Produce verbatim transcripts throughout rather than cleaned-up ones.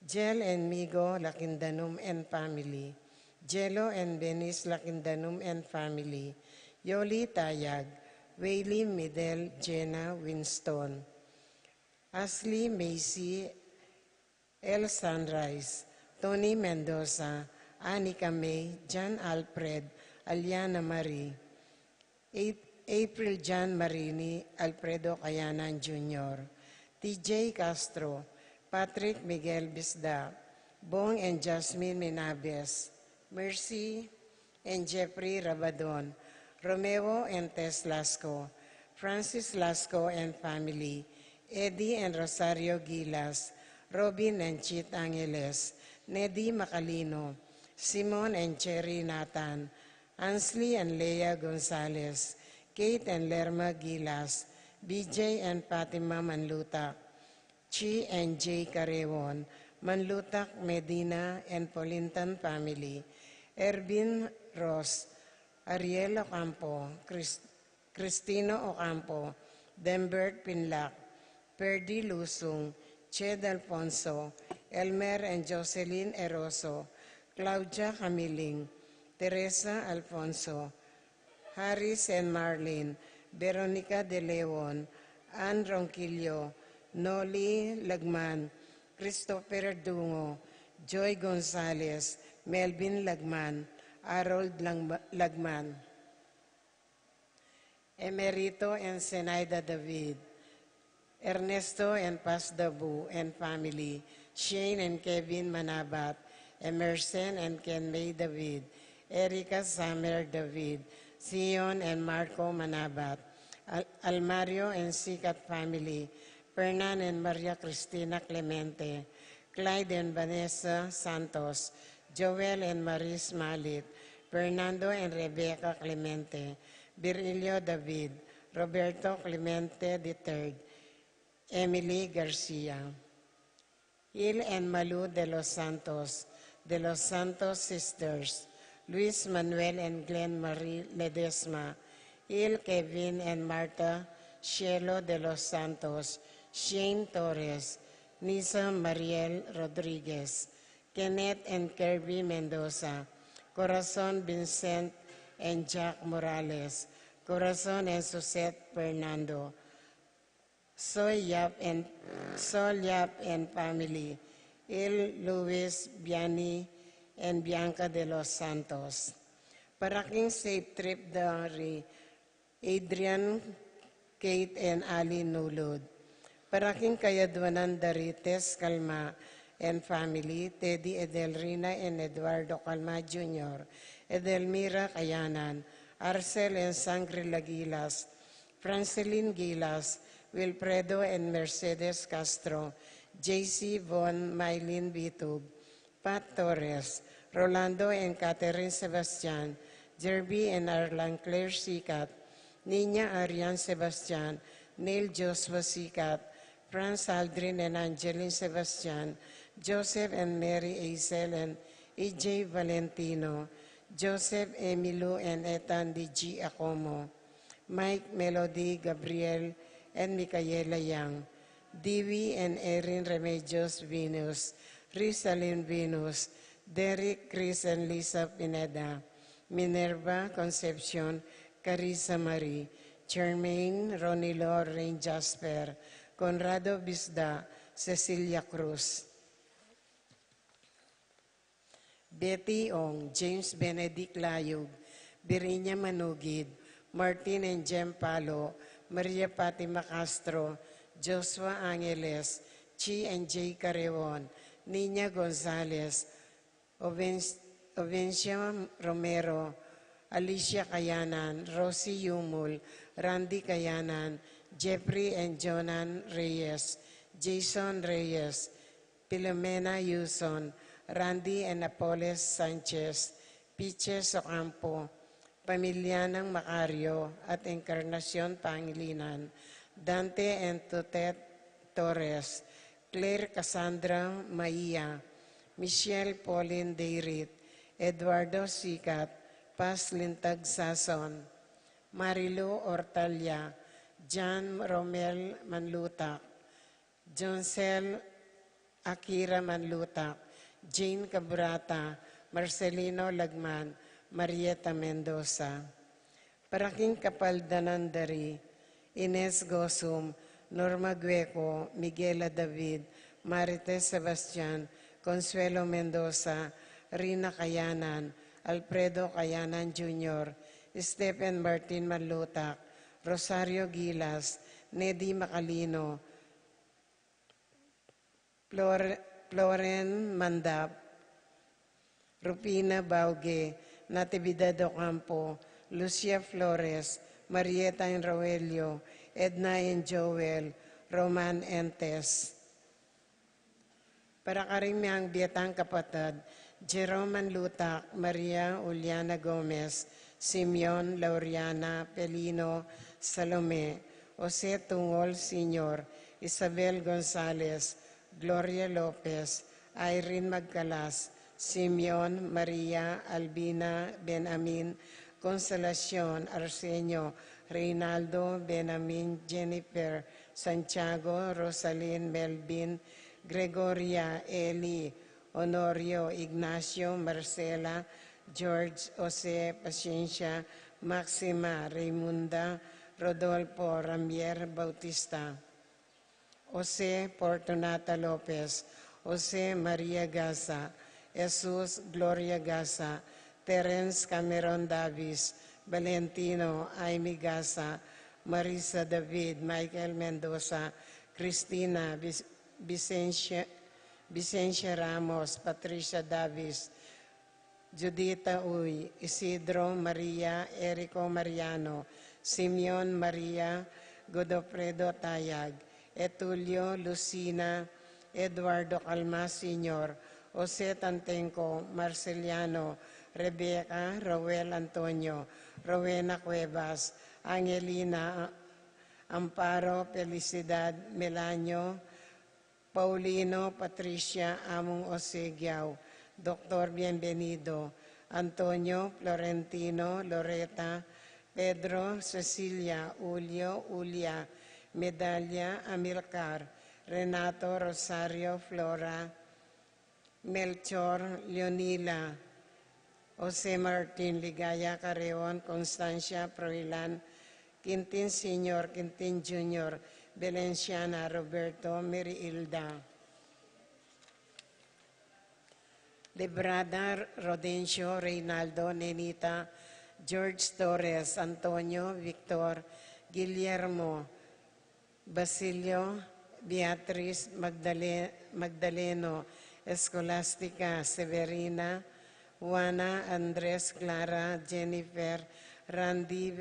Jel and Migo Lakindanum and family, Jelo and Benis Lakindanum and family, Yoli Tayag, Waylee Midel, Jenna Winston, Ashley Macy, El Sunrise, Tony Mendoza, Anika May, John Alfred, Aliana Marie, Ap-, April John Marini, Alfredo Kayanan Junior, T J Castro, Patrick Miguel Bisda, Bong and Jasmine Minabes, Mercy and Jeffrey Rabadon, Romeo and Tess Lasco, Francis Lasco and family, Eddie and Rosario Gilas, Robin and Chit Angeles, Neddy Macalino, Simon and Cherry Nathan, Ansley and Leah Gonzalez, Kate and Lerma Gilas, B J and Fatima Manlutak, Chi and Jay Carreon, Manlutak Medina and Polintan family, Ervin Ross, Ariel Ocampo, Chris-, Cristino Ocampo, Denbert Pinlac, Perdi Lusung, Ched Alfonso, Elmer and Jocelyn Eroso, Claudia Camiling, Teresa Alfonso, Harris and Marlin, Veronica De Leon, Ann Ronquillo, Noli Lagman, Christopher Dungo, Joy Gonzalez, Melvin Lagman, Harold Lang-, Lagman, Emerito and Zenaida David, Ernesto and Paz Dabu and family, Shane and Kevin Manabat, Emerson and Ken May David, Erica Summer David, Zion and Marco Manabat, Al-, Almario and Sikat family, Fernan and Maria Cristina Clemente, Clyde and Vanessa Santos, Joel and Maris Malit, Fernando and Rebecca Clemente, Virilio David, Roberto Clemente the third, Emily Garcia, Il and Malu de los Santos, de los Santos Sisters, Luis Manuel and Glenn Marie Ledesma, Il Kevin and Martha Cielo de los Santos, Shane Torres, Nisa Mariel Rodriguez, Kenneth and Kirby Mendoza, Corazon Vincent and Jack Morales, Corazon and Suzette Fernando, Soy Yap and, Sol Yap and family, Il Luis Biani and Bianca de los Santos. Para king safe trip da ri Adrian, Kate and Ali Nulud. Para king kayadwanan da ri Tess Calma and family, Teddy Edelrina and Eduardo Calma Junior, Edelmira Kayanan, Arcel and Sangre Lagilas, Francelin Gilas, Wilfredo and Mercedes Castro, J C Von Mylene Bitug, Pat Torres, Rolando and Catherine Sebastian, Jerby and Arlan Claire Sikat, Nina Arian Sebastian, Neil Joshua Sikat, Franz Aldrin and Angeline Sebastian, Joseph and Mary Aisel and E J Valentino, Joseph Emilio and Ethan D G Acomo, Mike, Melody, Gabriel, and Micaela Young, Dewey and Erin Remedios Venus, Rizalin Venus, Derek, Chris, and Lisa Pineda, Minerva, Concepcion, Carissa Marie, Charmaine, Ronilo, Rain Jasper, Conrado Bisda, Cecilia Cruz, Betty Ong, James Benedict Layug, Birinya Manugid, Martin and Jem Palo, Maria Fatima Castro, Joshua Angeles, Chi and Jay Carreon, Nina Gonzalez, Oven-, Ovencia Romero, Alicia Kayanan, Rosie Yumul, Randy Kayanan, Jeffrey and Jonan Reyes, Jason Reyes, Filomena Yuson, Randy and Apoles Sanchez, Piches Ocampo, pamilya nang Macario at Encarnacion Pangilinan, Dante and Tutet Torres, Claire Cassandra Maia, Michelle Pauline Dayrit, Eduardo Sikat, Paz Lintag Sason, Marilu Ortalia, John Romel Manlutak, Joncel Akira Manlutak, Jane Cabrata, Marcelino Lagman, Marieta Mendoza. Para king kapaldanan dari, Ines Gosum, Norma Gueco, Miguela David, Marites Sebastian, Consuelo Mendoza, Rina Kayanan, Alfredo Kayanan Junior, Stephen Martin Manlutak, Rosario Gilas, Nedy Macalino, Flor-, Floren Mandap, Rufina Bauge, Natividad Ocampo, Lucia Flores, Marieta Enroelio, Edna N. Joel, Roman Entes. Para karing miyang bie tang kapatad, Jerome Manlutak, Maria Juliana Gomez, Simeon, Lauriana, Pelino, Salome, Jose Tungol Senior, Isabel Gonzalez, Gloria Lopez, Irene Magcalas, Simeon, Maria, Albina, Benamin, Consolacion, Arsenio, Reynaldo, Benamin, Jennifer, Santiago, Rosalyn, Melvin, Gregoria, Eli, Honorio, Ignacio, Marcela, George, Jose, Paciencia, Maxima, Raymunda, Rodolfo, Ramier, Bautista, Jose, Fortunata Lopez, Jose Maria Gasa, Jesus, Gloria Gasa, Terence Cameron Davis, Valentino, Aimee Gasa, Marisa David, Michael Mendoza, Cristina, Vic-, Vicencia, Vicencia Ramos, Patricia Davis, Judita Uy, Isidro Maria, Erico Mariano, Simeon Maria, Godofredo Tayag, Etulio, Lucina, Eduardo Calma Senior, Jose Tantengco, Marceliano, Rebecca, Roel Antonio, Rowena Cuevas, Angelina, Amparo, Felicidad, Melanio, Paulino, Patricia, Among Jose Giao, Doktor Bienvenido, Antonio, Florentino, Loreta, Pedro, Cecilia, Julio, Julia, Medalia, Amilcar, Renato, Rosario, Flora, Melchor, Leonila, Jose Martin, Ligaya, Carreon, Constancia, Froilan, Quintin Senior, Quintin Junior, Valenciana, Roberto, Mary Hilda, Lebrada, Rodencio, Reynaldo, Nenita, George Torres, Antonio, Victor, Guillermo, Basilio, Beatriz, Magdale-, Magdaleno, Escolastica, Severina, Juana, Andres, Clara, Jennifer, Randy,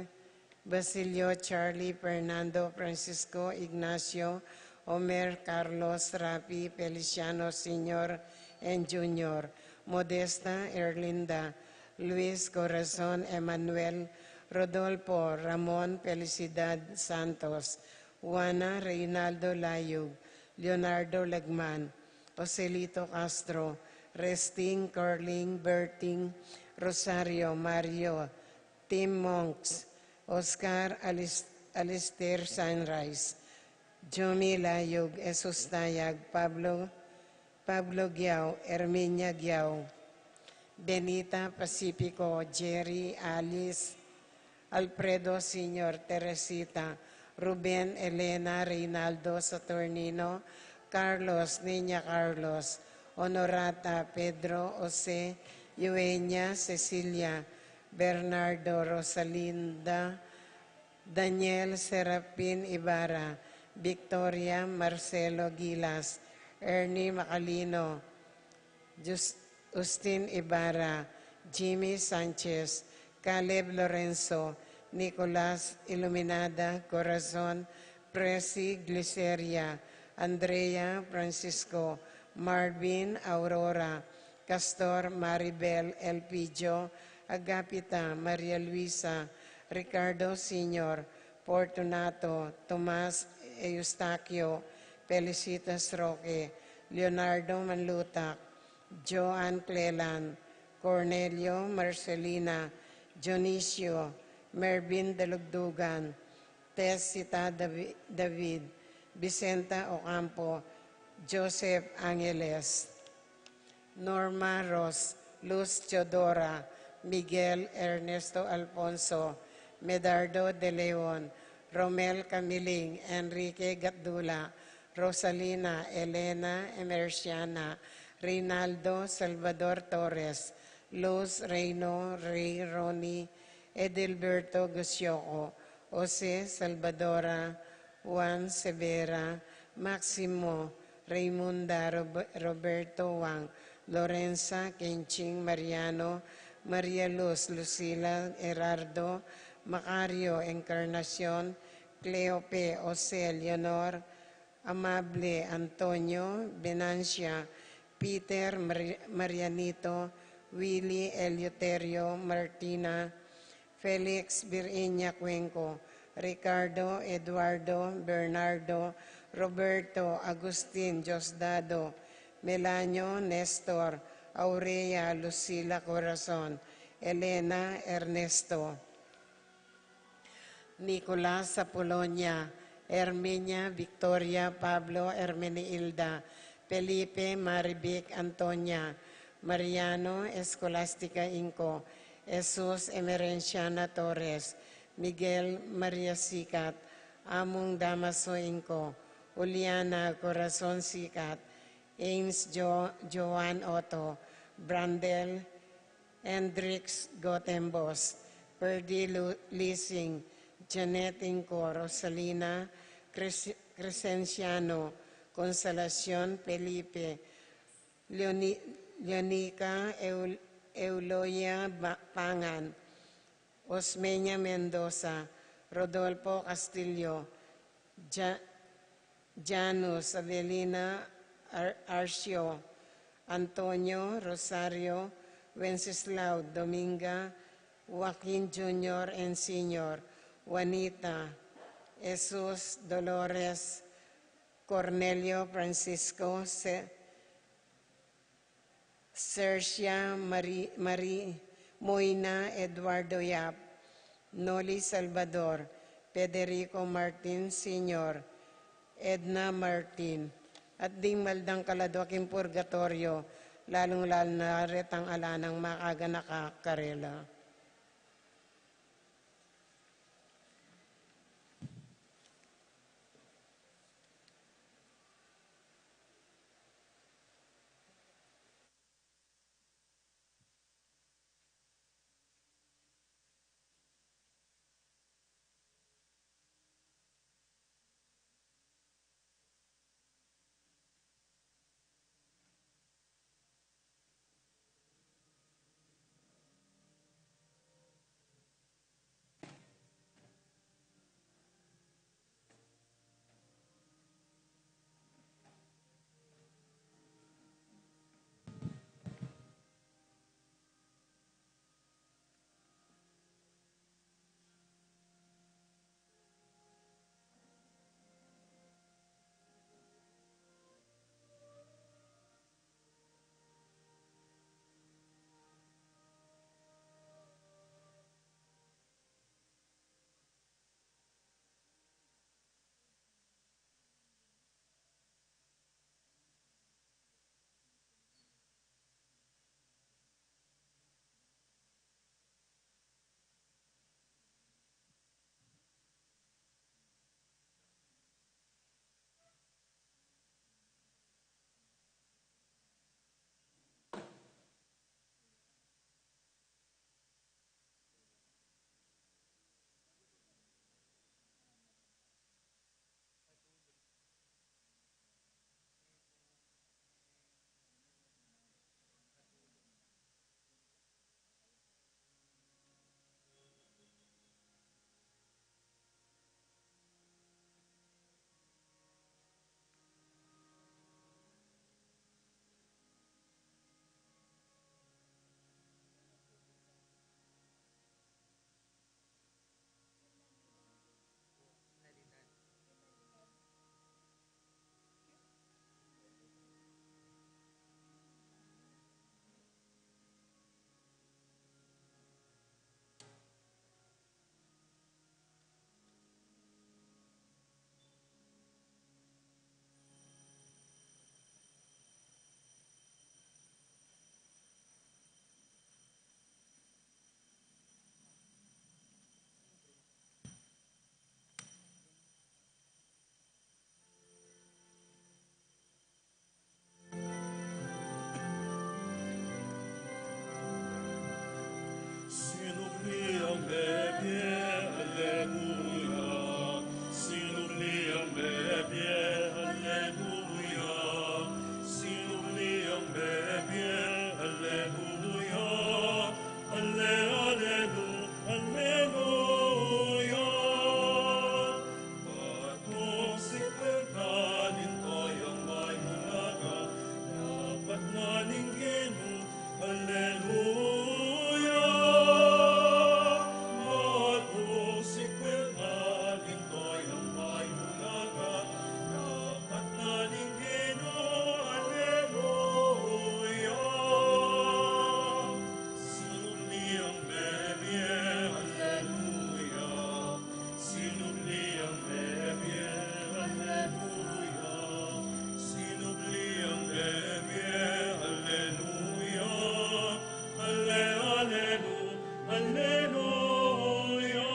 Basilio, Charlie, Fernando, Francisco, Ignacio, Omer, Carlos, Rafi, Feliciano Senior and Junior, Modesta, Erlinda, Luis, Corazon, Emmanuel, Rodolfo, Ramon, Felicidad, Santos, Juana, Reynaldo Layug, Leonardo Lagman, Joselito Castro, Resting, Carling, Berting, Rosario, Mario, Tim Monks, Oscar, Alis-, Alistair Sunrise, Jomi Layug, Jesus Tayag, Pablo, Pablo Giao, Herminia Giao, Benita Pacifico, Jerry, Alice, Alfredo Senior, Teresita, Ruben, Elena, Reynaldo, Saturnino, Carlos, Niña Carlos, Honorata, Pedro, Jose, Eugenia, Cecilia, Bernardo, Rosalinda, Daniel, Serafin Ibarra, Victoria, Marcelo Gilas, Ernie Macalino, Jus-, Justin Ibarra, Jimmy Sanchez, Caleb Lorenzo, Nicolas, Iluminada, Corazon, Presi, Gliceria, Andrea, Francisco, Marvin, Aurora, Castor, Maribel, Elpidio, Agapita, Maria Luisa, Ricardo Senior, Fortunato, Tomas, Eustaquio, Felicitas Roque, Leonardo Manlutak, Joan Clelan, Cornelio, Marcelina, Dionisio, Mervin Dalugdugan, Tessita Davi-, David, Vicenta Ocampo, Joseph Angeles, Norma Ros, Luz Teodora, Miguel Ernesto Alfonso, Medardo de Leon, Romel Camiling, Enrique Gatdula, Rosalina Elena Emerciana, Reynaldo Salvador Torres, Luz Reino, Rey Ronnie, Edilberto Gusioco, Jose Salvadora, Juan Severa, Maximo, Raymunda, Rob-, Roberto Wang, Lorenza, Kenching, Mariano, Maria Luz, Lucila, Gerardo, Macario, Encarnacion, Cleope, Jose, Leonor, Amable, Antonio, Venancia, Peter, Mar-, Marianito, Willy, Eleuterio, Martina, Felix, Virginia, Cuenco, Ricardo, Eduardo, Bernardo, Roberto, Agustin, Diosdado, Melanio, Nestor, Aurea, Lucila, Corazon, Elena, Ernesto, Nicolas, Apolonia, Herminia, Victoria, Pablo, Hermenilda, Felipe, Marivic, Antonia, Mariano, Escolastica Inco, Jesus, Emerenciana Torres, Miguel, Maria Sicat, Among Damaso Inco, Juliana, Corazon Sicat, Ames, Jo-, Joan Otto, Brandel, Hendrix Gotembos, Perdi Lu-, Lising, Janet Inco, Rosalina, Cres-, Crescenciano, Consolacion Felipe, Leoni-, Leonica, Eu-, Eulogia Ba-, Pangan, Osmeña Mendoza, Rodolfo Castillo, Ja-, Janus, Avelina, Ar-, Arcio, Antonio, Rosario, Wenceslao, Dominga, Joaquin Junior and Senior, Juanita, Jesus, Dolores, Cornelio, Francisco, Se-, Sercia, Mari-, Mari-, Moina, Eduardo Yap, Noli Salvador, Federico Martin Senior, Edna Martin, at ding maldang kaladwa king purgatorio, lalung-lalu na retang ala nang makaganaka karela. Sinubli ang mebie, aleluya. Sinubli ang mebie, aleluya. Sinubli ang mebie, aleluya. Ale, alelu, aleluya. Batung sikwenta ning toyang mayulaga, dapat na ning Ginu, aleluya. Batung sikwenta ning toyang mayulaga, dapat na ning Ginu, aleluya. Sinubli ang mebie, aleluya. Sinubli ang mebie, aleluya. Sinubli ang mebie, aleluya. Ale, alelu, aleluya.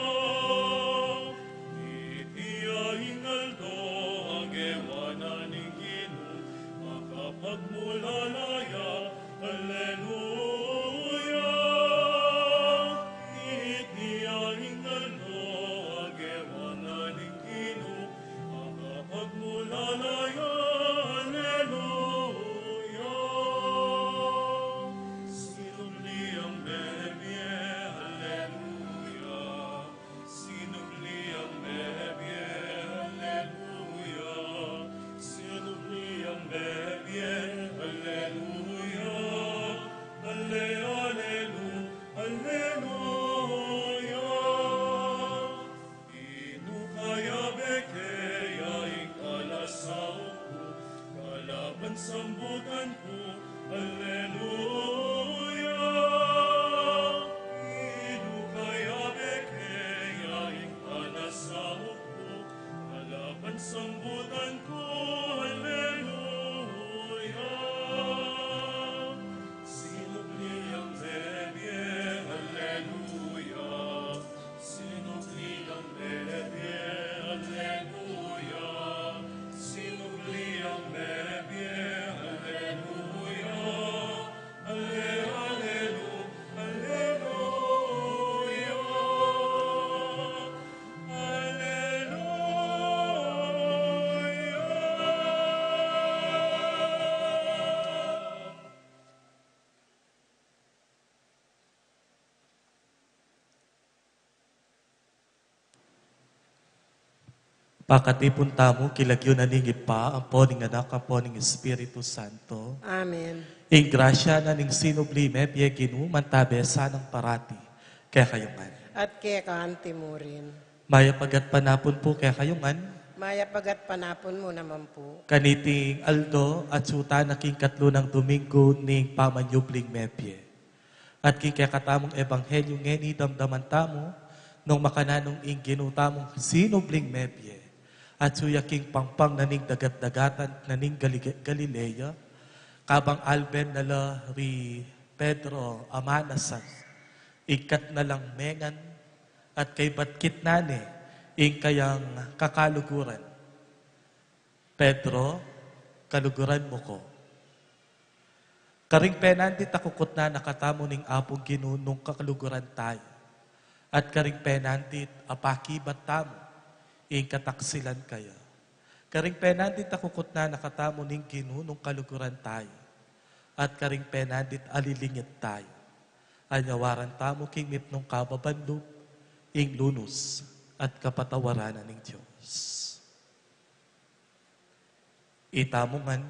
Iti ya ing aldo a gewa na ning Ginu, makapagmulala ya, aleluya. Iti ya ing aldo a gewa na ning Ginu, makapagmulala ya, aleluya. Sinubli ang mebie, aleluya. Sinubli ang mebie, aleluya. Sinubli ang mebie, aleluya. Ale, alelu, aleluya. Inu kaya beke ya ing kalasaup ku, kalaban sambutan ku, aleluya. Inu kaya beke ya ing kalasaup ku, kalaban sambutan ku, aleluya. Sinubli ang mebie, aleluya. Sinubli ang mebie, aleluya. Sinubli ang mebie, aleluya. Ale, alelu, aleluya. Aleluya. Pakatipun tamu king lagyu na ning Ibpa, ampo ning Anak, ampo ning Espiritu Santo. Amen. Ing grasya na ning sinubli mebie Ginu, mantabe sa nang parati kekayu ngan. At keka anti mu rin. Mayap a gatpanapun pu kekayu ngan. Mayap a gatpanapun mu naman pu. Kaniting aldo, atsu tana king katlu nang Domingo ning pamanyubling mebie. At king kekatamung ebanghelyu ngeni, damdaman tamu nung makananu ing Ginu tamung sinubling mebie. Atsu ya king pangpang na ning dagat-dagatan na ning Gali-, Galilea, kabang alben na la ri Pedro a manasan, ikat na lang mengan, at kaybat kitnan ne ing kayang kakaluguran. Pedro, kaluguran mu ku. Karing penandit a kukutnan na katamu ning Apung Ginu nung kakaluguran tayu. At karing penandit a pakibat tamu, ing kataksilan kaya. Karing penandit a kukutnan na katamu ning Ginu nung kaluguran tayu. At karing penandit a lilingit tayu. Anyawaran tamu king mipnung kababan lub, ing lunus at kapatawaran na ning Dios. Itamu ngan,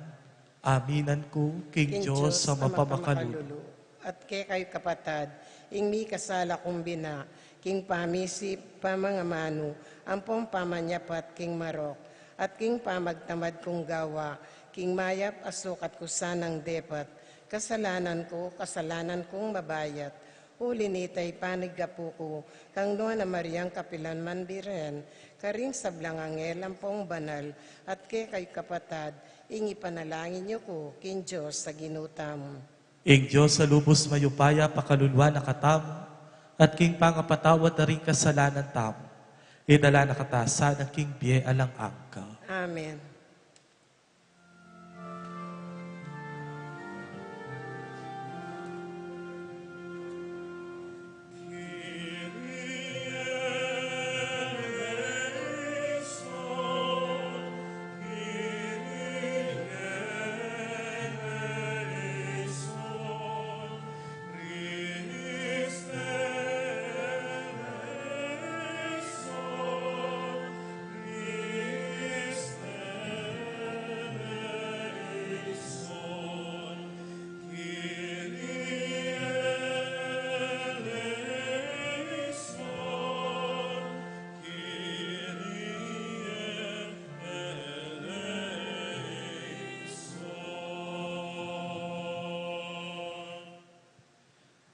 aminan ku king Dios a mapamakalulu. At kekayu kapatad, ing mikasala kung bina, king pamisip, pamangamanu, ampong pamanyapat king marok, at king pamagtamad kung gawa, king mayap a sukat ku sanang depat, kasalanan ku, kasalanan kung mabayat, uli nita ipanigapu ku kang Nuan a Mariang kapilan man Birhen, karing sablang anghel ampong banal, at kekayu kapatad, ing ipanalangin yu ku king Dios a Ginu tamu. Ing Dios a lubus mayupaya pakaluluan na katamu, at king pangapatawad da ring kasalanan tamu, idala na kata sana king bie alang angga. Amen.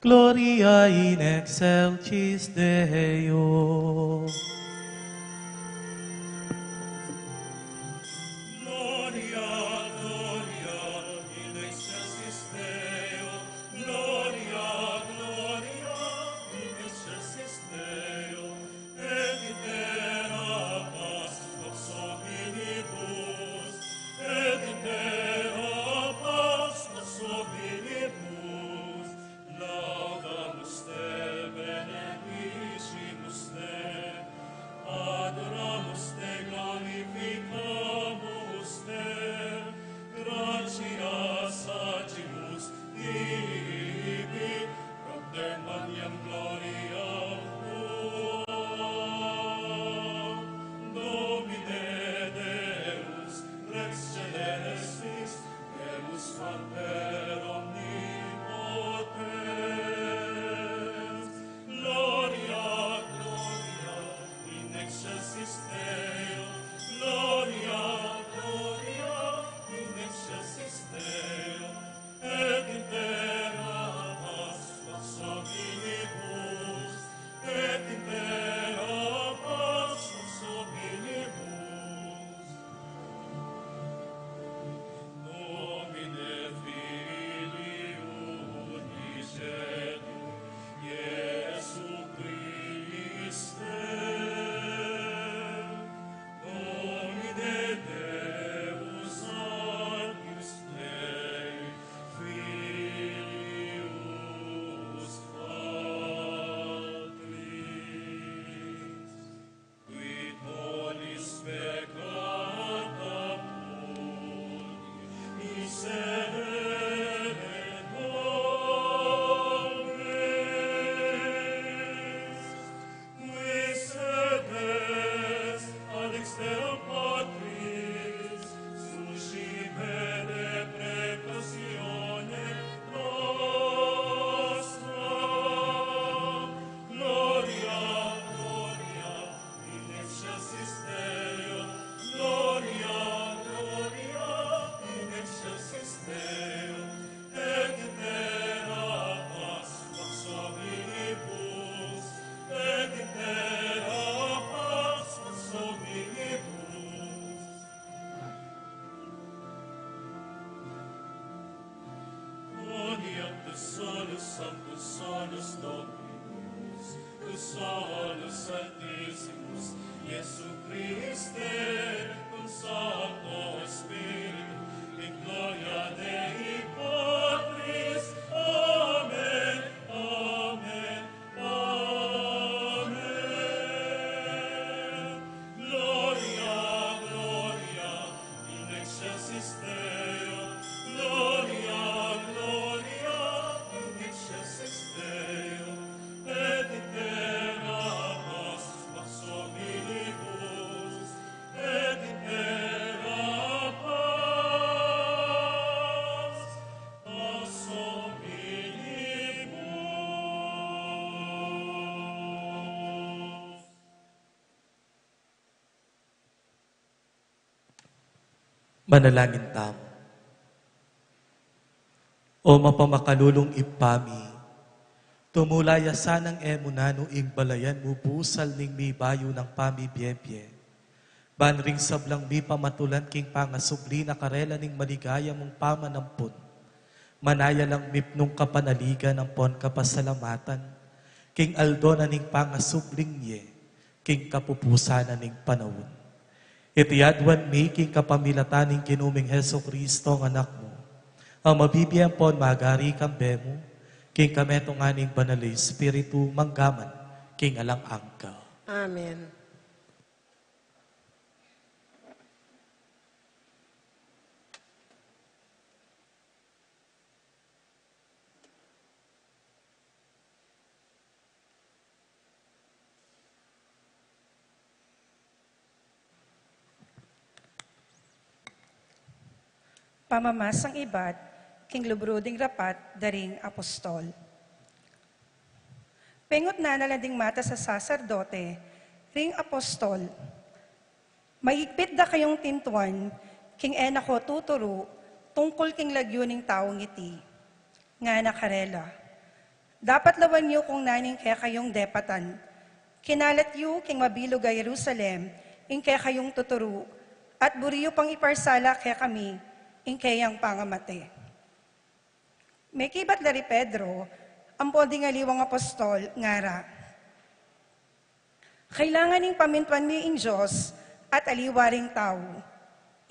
Gloria in excelsis Deo. Gloria, Gloria in excelsis Deo. Gloria, Gloria in excelsis Deo. Et in terra pax hominibus, et in terra pax hominibus. Laudamus te, benedicimus te, adoramus te, glorificamus te, gratias facimus tibi, pro te magnam gloriam tuam. Domine Deus, Rex celestis, Deus Pater omnipotens, Gloria, Gloria in excelsis Deo, Gloria, Gloria in excelsis Deo, et in terra pax hominibus, et in terra pax hominibus. Domine Filii unicetum, Iesu Christe, Domine Deus Agnus Dei, Filius Patris. Qui tollis peccata mundi, miserere nobis. Qui sedes ad exterram Patris, suscipe deprecatione nostra. Gloria, Gloria in excelsis Deo, Gloria, Gloria in excelsis Deo, et in terra pax hominibus, et in terra pax hominibus. Gloria te solus, Sanctus solus Dominus, tu solus Sanctissimus, Iesu Christe, cum Sancto Spiritu, in gloria Dei Patris. Amen, amen, amen. Gloria, Gloria in excelsis Deo, Gloria, Gloria in excelsis Deo, et in terra pax hominibus, et in terra pax hominibus. Manalangin tamu. O mapamakalulung Ibpa mi, tumula ya sanang e mu nanu ing balayan mu busal ning mibayu nang pamibie-bie. Ban ring sablang mipamatulan king pangasubli na karela ning maligaya mung pamanampun, manaya lang mipnung kapanaligan ampon kapasalamatan king aldo na ning pangasubling ye, king kapupusan na ning panaun. Iti aduan mi king kapamilatan ning Ginu ming Jesucristo, a Anak mu, a mabibie ampon magari kambe mu, king kametungan ning Banal a Espiritu, mangga man king alang angga. Amen. Pamamasang ibat king libru ding Rapat da ring Apostol. Pengutnan na la ding matas a saserdote ring apostol, "Mahigpit da kayung tintuan king e na ko tuturu tungkul king lagyu ning taung iti." Ngana karela, Dapat lawan yu kung nanu ing kekayung depatan. Kinalat yu king mabilug a Jerusalem ing kekayung tuturu, at buri yu pang iparsala kekami ing keyang pangamate. Mekibat la ri Pedro, ampon ding aliwang apostol, ngara: Kailangan ing pamintuan mi ing Dios at aliwa ring tau.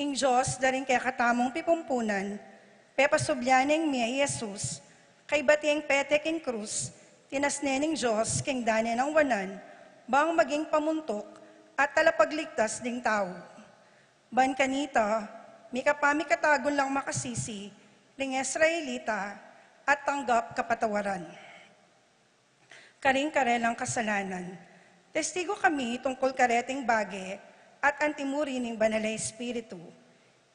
Ing Dios da ring kekatamung pipumpunan, pepasubli neng mi i Jesus, kaybat ing pete king krus, tinas ne ning Dios king dane nang wanan, bang maging pamuntuk at talapagligtas ding tau. Ban kanita, mika pa mikatagun lang makasisi ring Israelita at tanggap kapatawaran karing karelang kasalanan. Testigo kami tungkul kareting bage at antimuri ning Banal a Espiritu,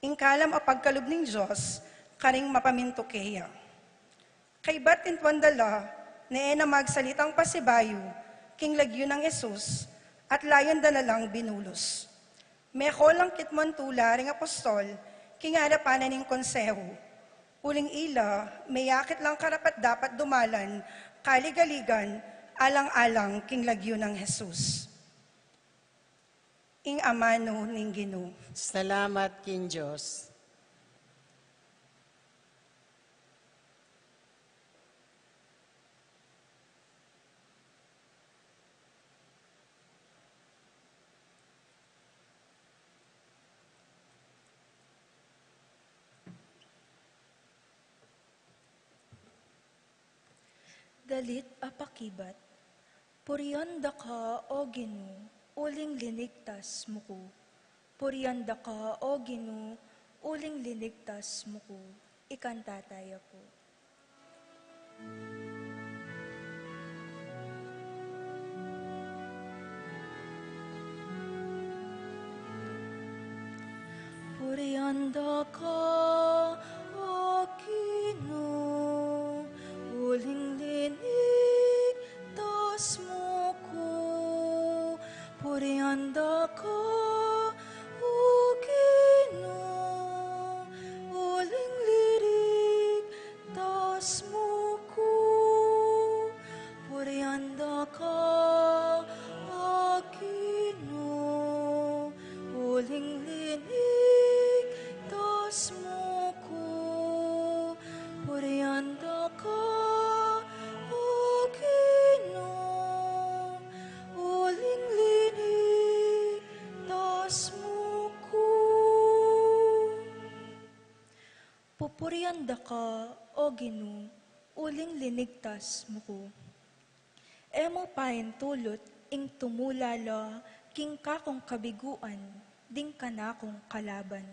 ing kalam a pagkalub ning Dios karing mapamintuk keya. Kaybat tintuan da la ne e na magsalitang pasibayu king lagyu nang Jesus, at layun da na lang binulus. Meko lang kitmu ing tula ring apostol king arapan na ning konsehu. Uling ila, meyakit lang karapat-dapat dumalan kaligaligan alang-alang king lagyu nang Jesus. Ing amanu ning Ginu. Salamat king Dios. Dalit a pakibat. Purian da ka, O Ginu, uling linigtas mu ku. Purian da ka, O Ginu, uling linigtas mu ku. Ikanta taya pu. Purian da ka, O Ginu, uling linigtas mu ku. Purian da ka, O Ginu, uling linigtas mu ku. Purian da ka, O Ginu, uling linigtas mu ku. Purian da ka, O Ginu, uling linigtas mu ku. Pupurian da ka, O Ginu, uling linigtas mu ku. E mu paintulut ing tumula la king kakung kabiguan ding kanakung kalaban.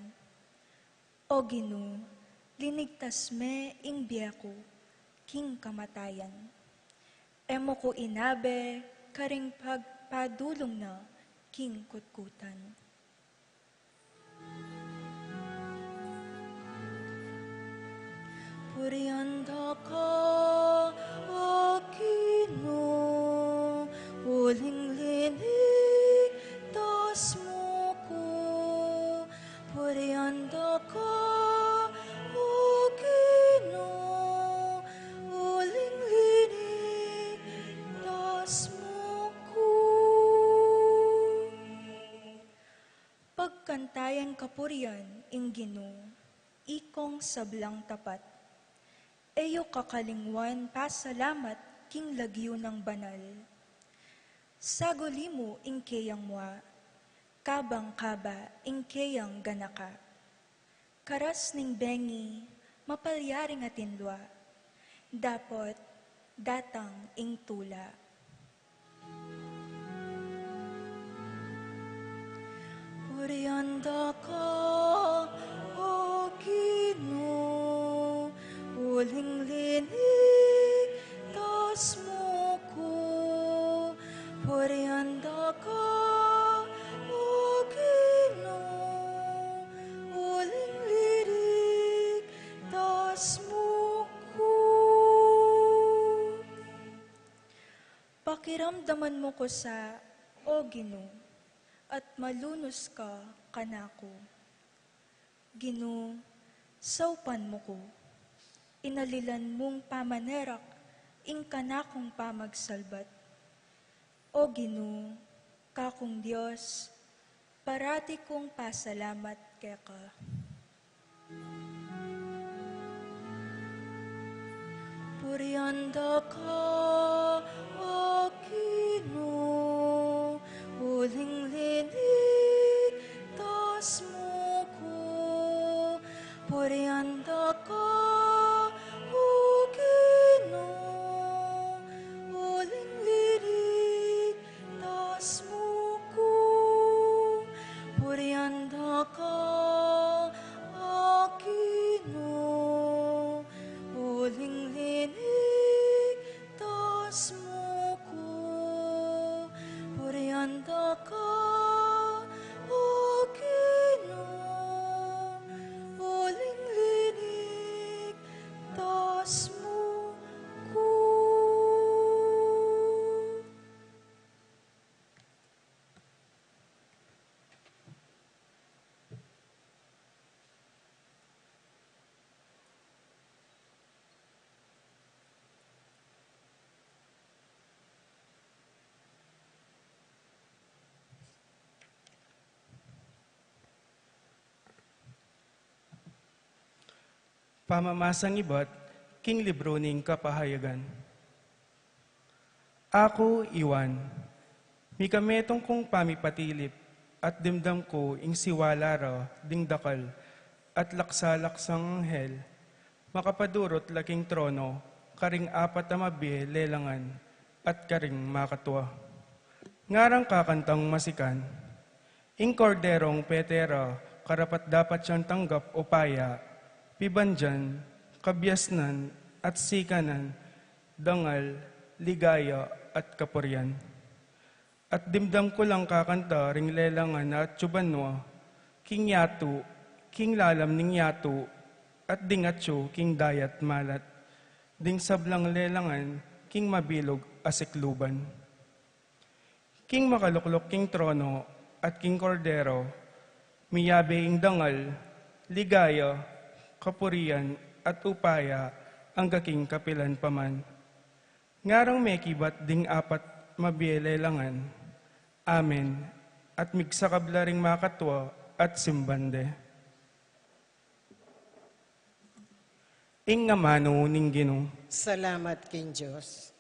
O Ginu, linigtas me ing bie ku king kamatayan. E mu ku inabe karing pagpadulung na king kutkutan. Purian da ka, O Ginu, uling linigtas mu ku. Purian da ka, O Ginu, uling linigtas mu ku. Pagkantayan kapurian ing Ginu, ikong sablang tapat. E yu kakalingwan pasalamat king lagyu nang banal. Saguli mu ing keyang mua, kabang kaba ing keyang ganaka. Karas ning bengi, mapalyaring atin lua, dapot datang ing tula. Purian da ka, O Ginu, uling linigtas mu ku. Purian da ka, O Ginu, uling linigtas mu ku. Pakiramdaman mu ku sa, O Ginu, at malunus ka kanaku. Ginu, saupan mu ku. Inalilan mung pamanerak ing kanakung pamagsalbat. O Ginu, kakung Dios, parati kung pasalamat keka. Purian da ka, O Ginu, uling liligtas mu ku. Purian da ka, O Ginu, uling liligtas mu ku. Purian da ka, O Ginu, uling liligtas mu ku. Purian da ka, O Ginu, uling liligtas mu ku. Pamamasang ibat king libru ning Kapahayagan. Aku i Juan, mikametung kung pamipatilip at dimdam ku ing siwala ra ding dakal at laksa-laksang anghel, makapadurut la king trono, karing apat a mabie lelangan at karing makatua. Ngarang kakantang masikan, ing Korderong pete ra karapat-dapat yang tanggap upaya, pibandian, kabiasnan, at sikanan, dangal, ligaya, at kapurian. At dimdam ku lang kakanta ring lelangan a atyu banua, king yatu, king lalam ning yatu, at ding atyu king dayat malat, ding sablang lelangan king mabilug a sikluban. King makalukluk king trono at king Kordero, miyabe ing dangal, ligaya, kapurian, at upaya, angga king kapilan pa man. Ngarang mekibat ding apat mabie lelangan, "Amen," at migsakab la ring makatua at simban de. Ing amanu ning Ginu. Salamat king Dios.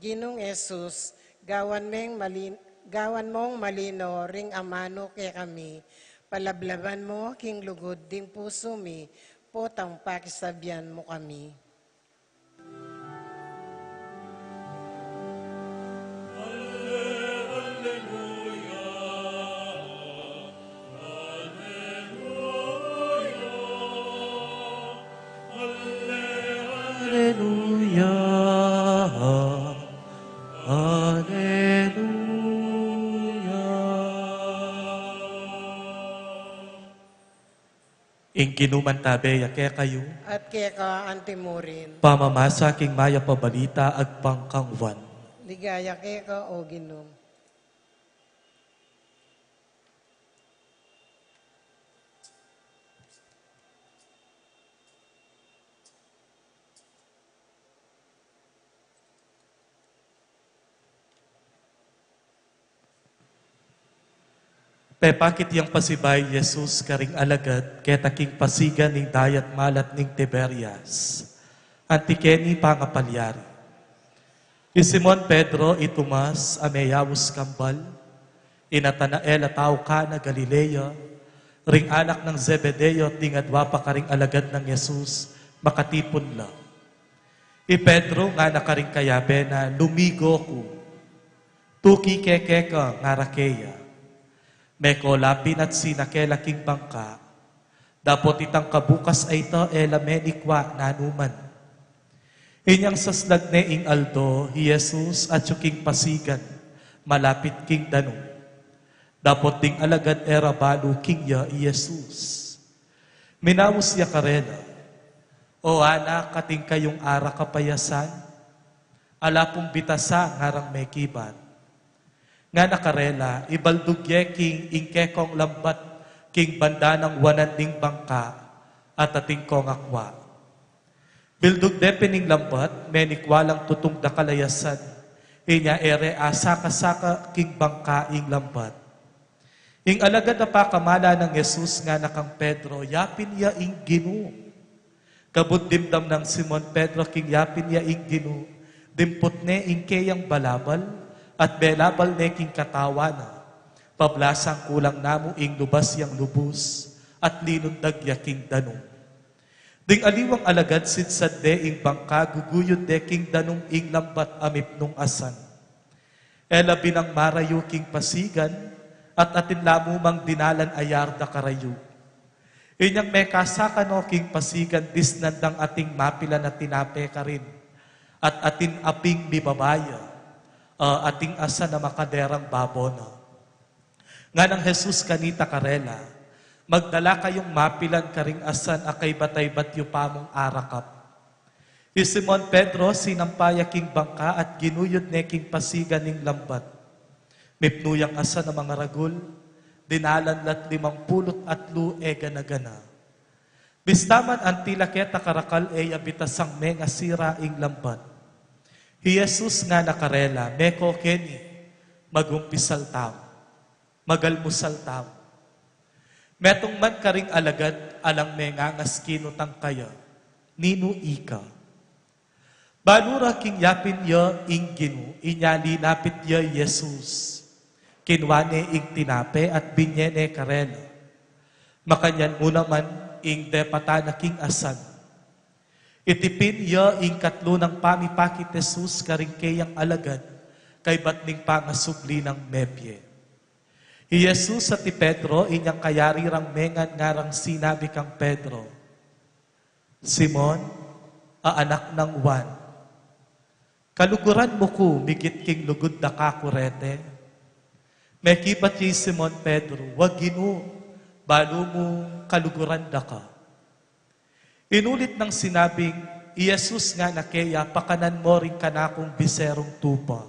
Ginung Jesus, gawan meng malin-, gawan mong malino ring amanu kekami, palablaban mo king lugud ding pusu mi, potang pakisabian mo kami. Alleluia, alleluia. Ing Ginu mantabe ya kekayu. At keka antimurin. Pamamasa king mayap a balita agpang kang Juan. Ligaya keka, O Ginu. Pepakit yang pasibayu i Jesus karing alagad keta king pasigan ning dayat malat ning Tiberias, anti keni pangapalyari. I Simon Pedro, i Tomas a meyaus kambal, i Natanael a tau Cana Galilea, ring anak nang Zebedeo, tingadua pa karing alagad nang Jesus makatipun la. I Pedro ngana karing kayabe na, "Lumigo ku, tuki ke keka," ngara keya. Mekolapin at sinake la king bangka, dapot itang kabukas a ita e la menikwa nanu man. Inyang saslag ne ing aldo, i Jesus atyu king pasigan, malapit king danum. Dapot ding alagad e ra balu king ya i Jesus. Minaus ya karela, "O anak, atin kayung arakap a asan? Ala pung bitasa," ngarang mekibat. Ngana karela, "Ibaldug ye king ing kekong lambat king banda nang wanan ning bangka, at atin kong akwa." Bildug de pin ing lambat, menikwa lang tutung dakal a asan. Inya e re asaka-saka king bangka ing lambat. Ing alagad a pakamala nang Jesus ngana kang Pedro, "Yapin ya ing Ginu." Kabud dimdam nang Simon Pedro king yapin ya ing Ginu, dimput ne ing keyang balabal, at belabal ne king katawan na. Pablasang kulang namu ing lubas yang lubus, at linundag ya king danum. Ding aliwang alagad sidsad de ing bangka, guguyud de king danum ing lambat a mipnung asan. E la binang marayu king pasigan, at atin la mu mang dinalan a yarda karayu. Inyang mekasaka no king pasigan, disnan dang atin mapilan a tinape karin, at atin aping mibabaya, a atin asan a makaderang babo na. Nganang Jesus kanita karela, "Magdala kayung mapilan karing asan a kaybat-aybat yu pa mung arakap." I Simon Pedro sinampa ya king bangka at ginuyud ne king pasigan ing lambat. Mipnu yang asan a mangaragul, dinalan la't limang pulu't atlu e gana-gana. Bista man anti la keta karakal e ya bitasang mengasira ing lambat. I Jesus ngana karela, "Meko keni, magumpisal tamu, magalmusal tamu." Metung man karing alagad, alang mengangas kinutang kaya, "Ninu ika?" Balu ra king yapin ya ing Ginu, inya linapit ya i Jesus. Kinwa ne ing tinape at binye ne karela. Makanyan mu naman ing depatan na king asan. Itipin ya ing katlu nang pamipakit Jesus karing keyang alagad, kaybat ning pangasubli nang mebie. I Jesus at i Pedro, inyang kayari rang mengan ngarang sinabi kang Pedro, "Simon, a anak nang Juan, kaluguran mu ku migit king lugud da kaku reti?" Mekibat ya i Simon Pedro, "Wa Ginu, balu mu kaluguran da ka." Inulit nang sinabing, i Jesus ngana keya, "Pakanan mo ring kanakung biserung tupa."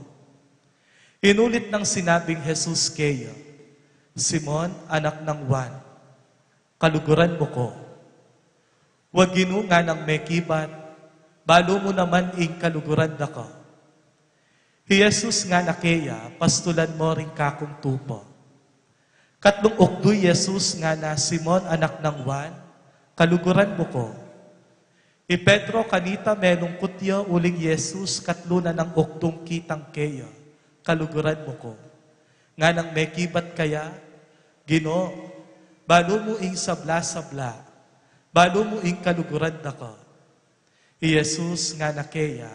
Inulit nang sinabing Jesus keya, "Simon, anak nang Juan, kaluguran mu ku?" "Wa Ginu," nganang mekibat, "balu mu naman ing kaluguran da ka." I Jesus ngana keya, "Pastulan mo ring kakung tupa." Katlung ukdu i Jesus ngana, "Simon, anak nang Juan, kaluguran mu ku?" I Pedro kanita melungkut ya uling i Jesus katlu na nang ukdung kitang keya, "Kaluguran mu ku?" Nganang mekibat kaya, "Ginu, balu mu ing sabla-sabla, balu mu ing kaluguran da ka." I Jesus ngana keya,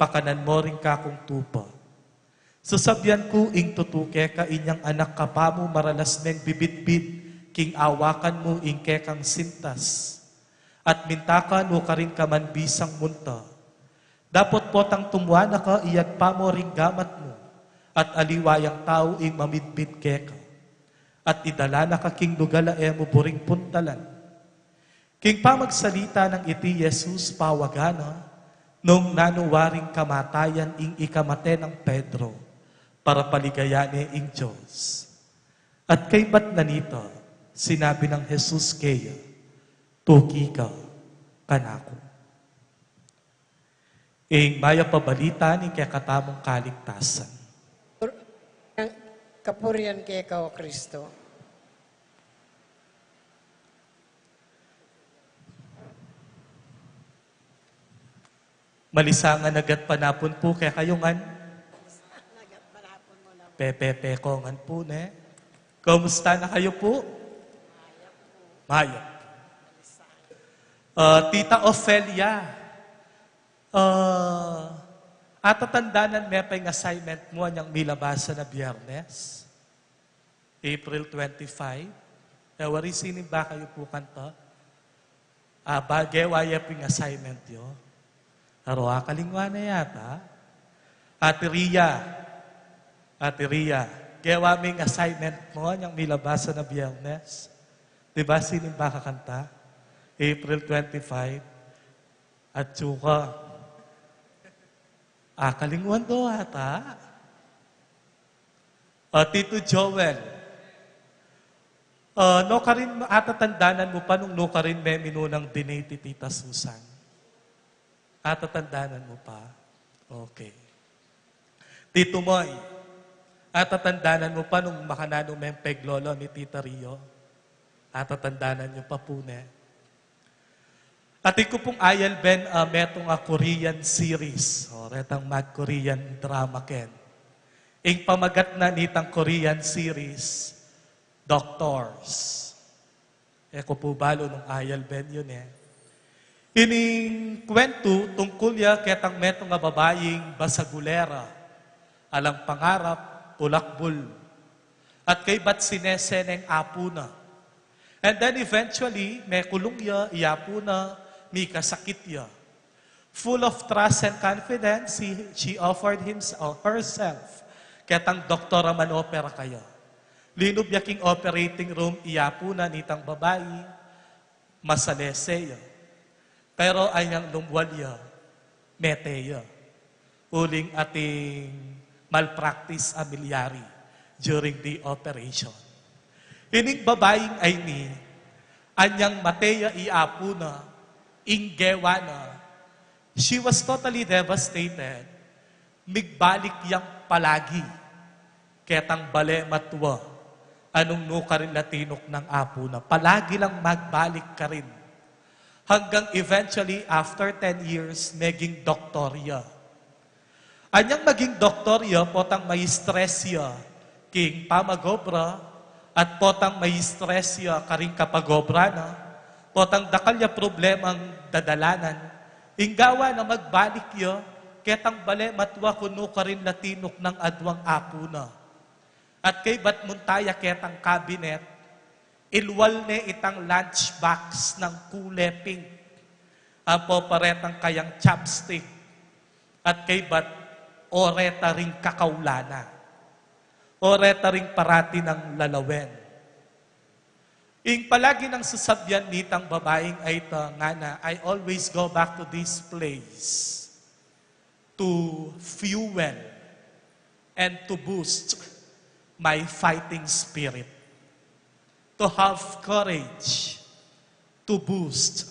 "Pakanan mo ring kakung tupa. Sasabian ku ing tutu keka, inyang anak ka pa mu maralas meng bibidbid king awakan mu ing kekang sintas. At minta ka nukarin ka man bisang munta. Dapot potang tumua na ka, iyagpa mo ring gamat mu, at aliwa yang tau ing mamidbid keka. At idala na ka king lugal a e mu buring puntalan." King pamagsalita nang iti i Jesus, pawagan na nung nanu waring kamatayan ing ikamate nang Pedro, para paligayan ne ing Dios. At kaybat na nita, sinabi nang Jesus keya, "Tuki ka kanaku." Ing mayap a balita ning kekatamung kaligtasan. Kapurian keka, O Kristo. Malisangan a gatpanapun pu kekayu ngan. Pepepe ko ngan pu, ne? Kumusta na kayu pu? Mayap. Ah, Tita Ofelia, ah, atatandanan me pa ing assignment mu anyang milabasan a Biyernes, April twenty-five? E wari sinimba kayu pu kanita? Ah, bage wa ye pu ing assignment yu. Aro, akalingwan na yata. Ate Ria, Ate Ria, Gewa ming assignment mu, yang milabas a Biyernes. Di ba, sinimba ka kanta? April twenty-five. At suka. Ah, kalingwan do ata. Ah, Tito Joel. Ah, nukarin, atatandanan mu pa nung nukarin me minunang dinate i Tita Susan? Atatandanan mu pa? Okay. Tito Moy, atatandanan mu pa nung makananu meng peglolo ni Tita Rio? Atatandanan yu pa pu, ne? Atin ku pung ayalben, ah, metung a Korean series. O, retang mag-Korean drama ken. Ing pamagat na nitang Korean series, Doctors. E ku pu balu nung ayalben yu, ne. Ining kwentu tungkul ya ketang metung a babaing basagulera, alang pangarap, pulakbul, at kaybat sinese neng apu na. And then eventually, mekulung ya i apu na, mikasakit ya. Full of trust and confidence, he, she offered himself, herself, ketang doktor a manopera kaya. Linub ya king operating room i apu na nitang babai, masalese ya. Pero anyang lumwal ya, mete ya. Uling atin malpractice a milyari during the operation. Ining babaing ayni, anyang mate ya i apu na, ing gewa na, she was totally devastated. Migbalik yang palagi ketang bale matua a nung nukarin la tinuknang apu na. Palagi lang magbalik karin. Hanggang eventually, after ten years, meging doktor ya. Anyang maging doktor ya, potang ma-stress ya king pamag-obra, at potang ma-stress ya karing kapag-obra na, potang dakal ya problemang dadalanan, ing gawa na magbalik ya ketang bale matua kung nukarin la tinuknang aduang apu na. At kaybat munta ya ketang cabinet, ilwal ne itang lunch box nang kule pink, ampo pa retang kayang chopstick, at kaybat oreta ring kakaulana, oreta ring parati nang lalawen. Ing palagi nang sasabian nitang babaing ayta, ngana, "I always go back to this place to fuel and to boost my fighting spirit, to have courage to boost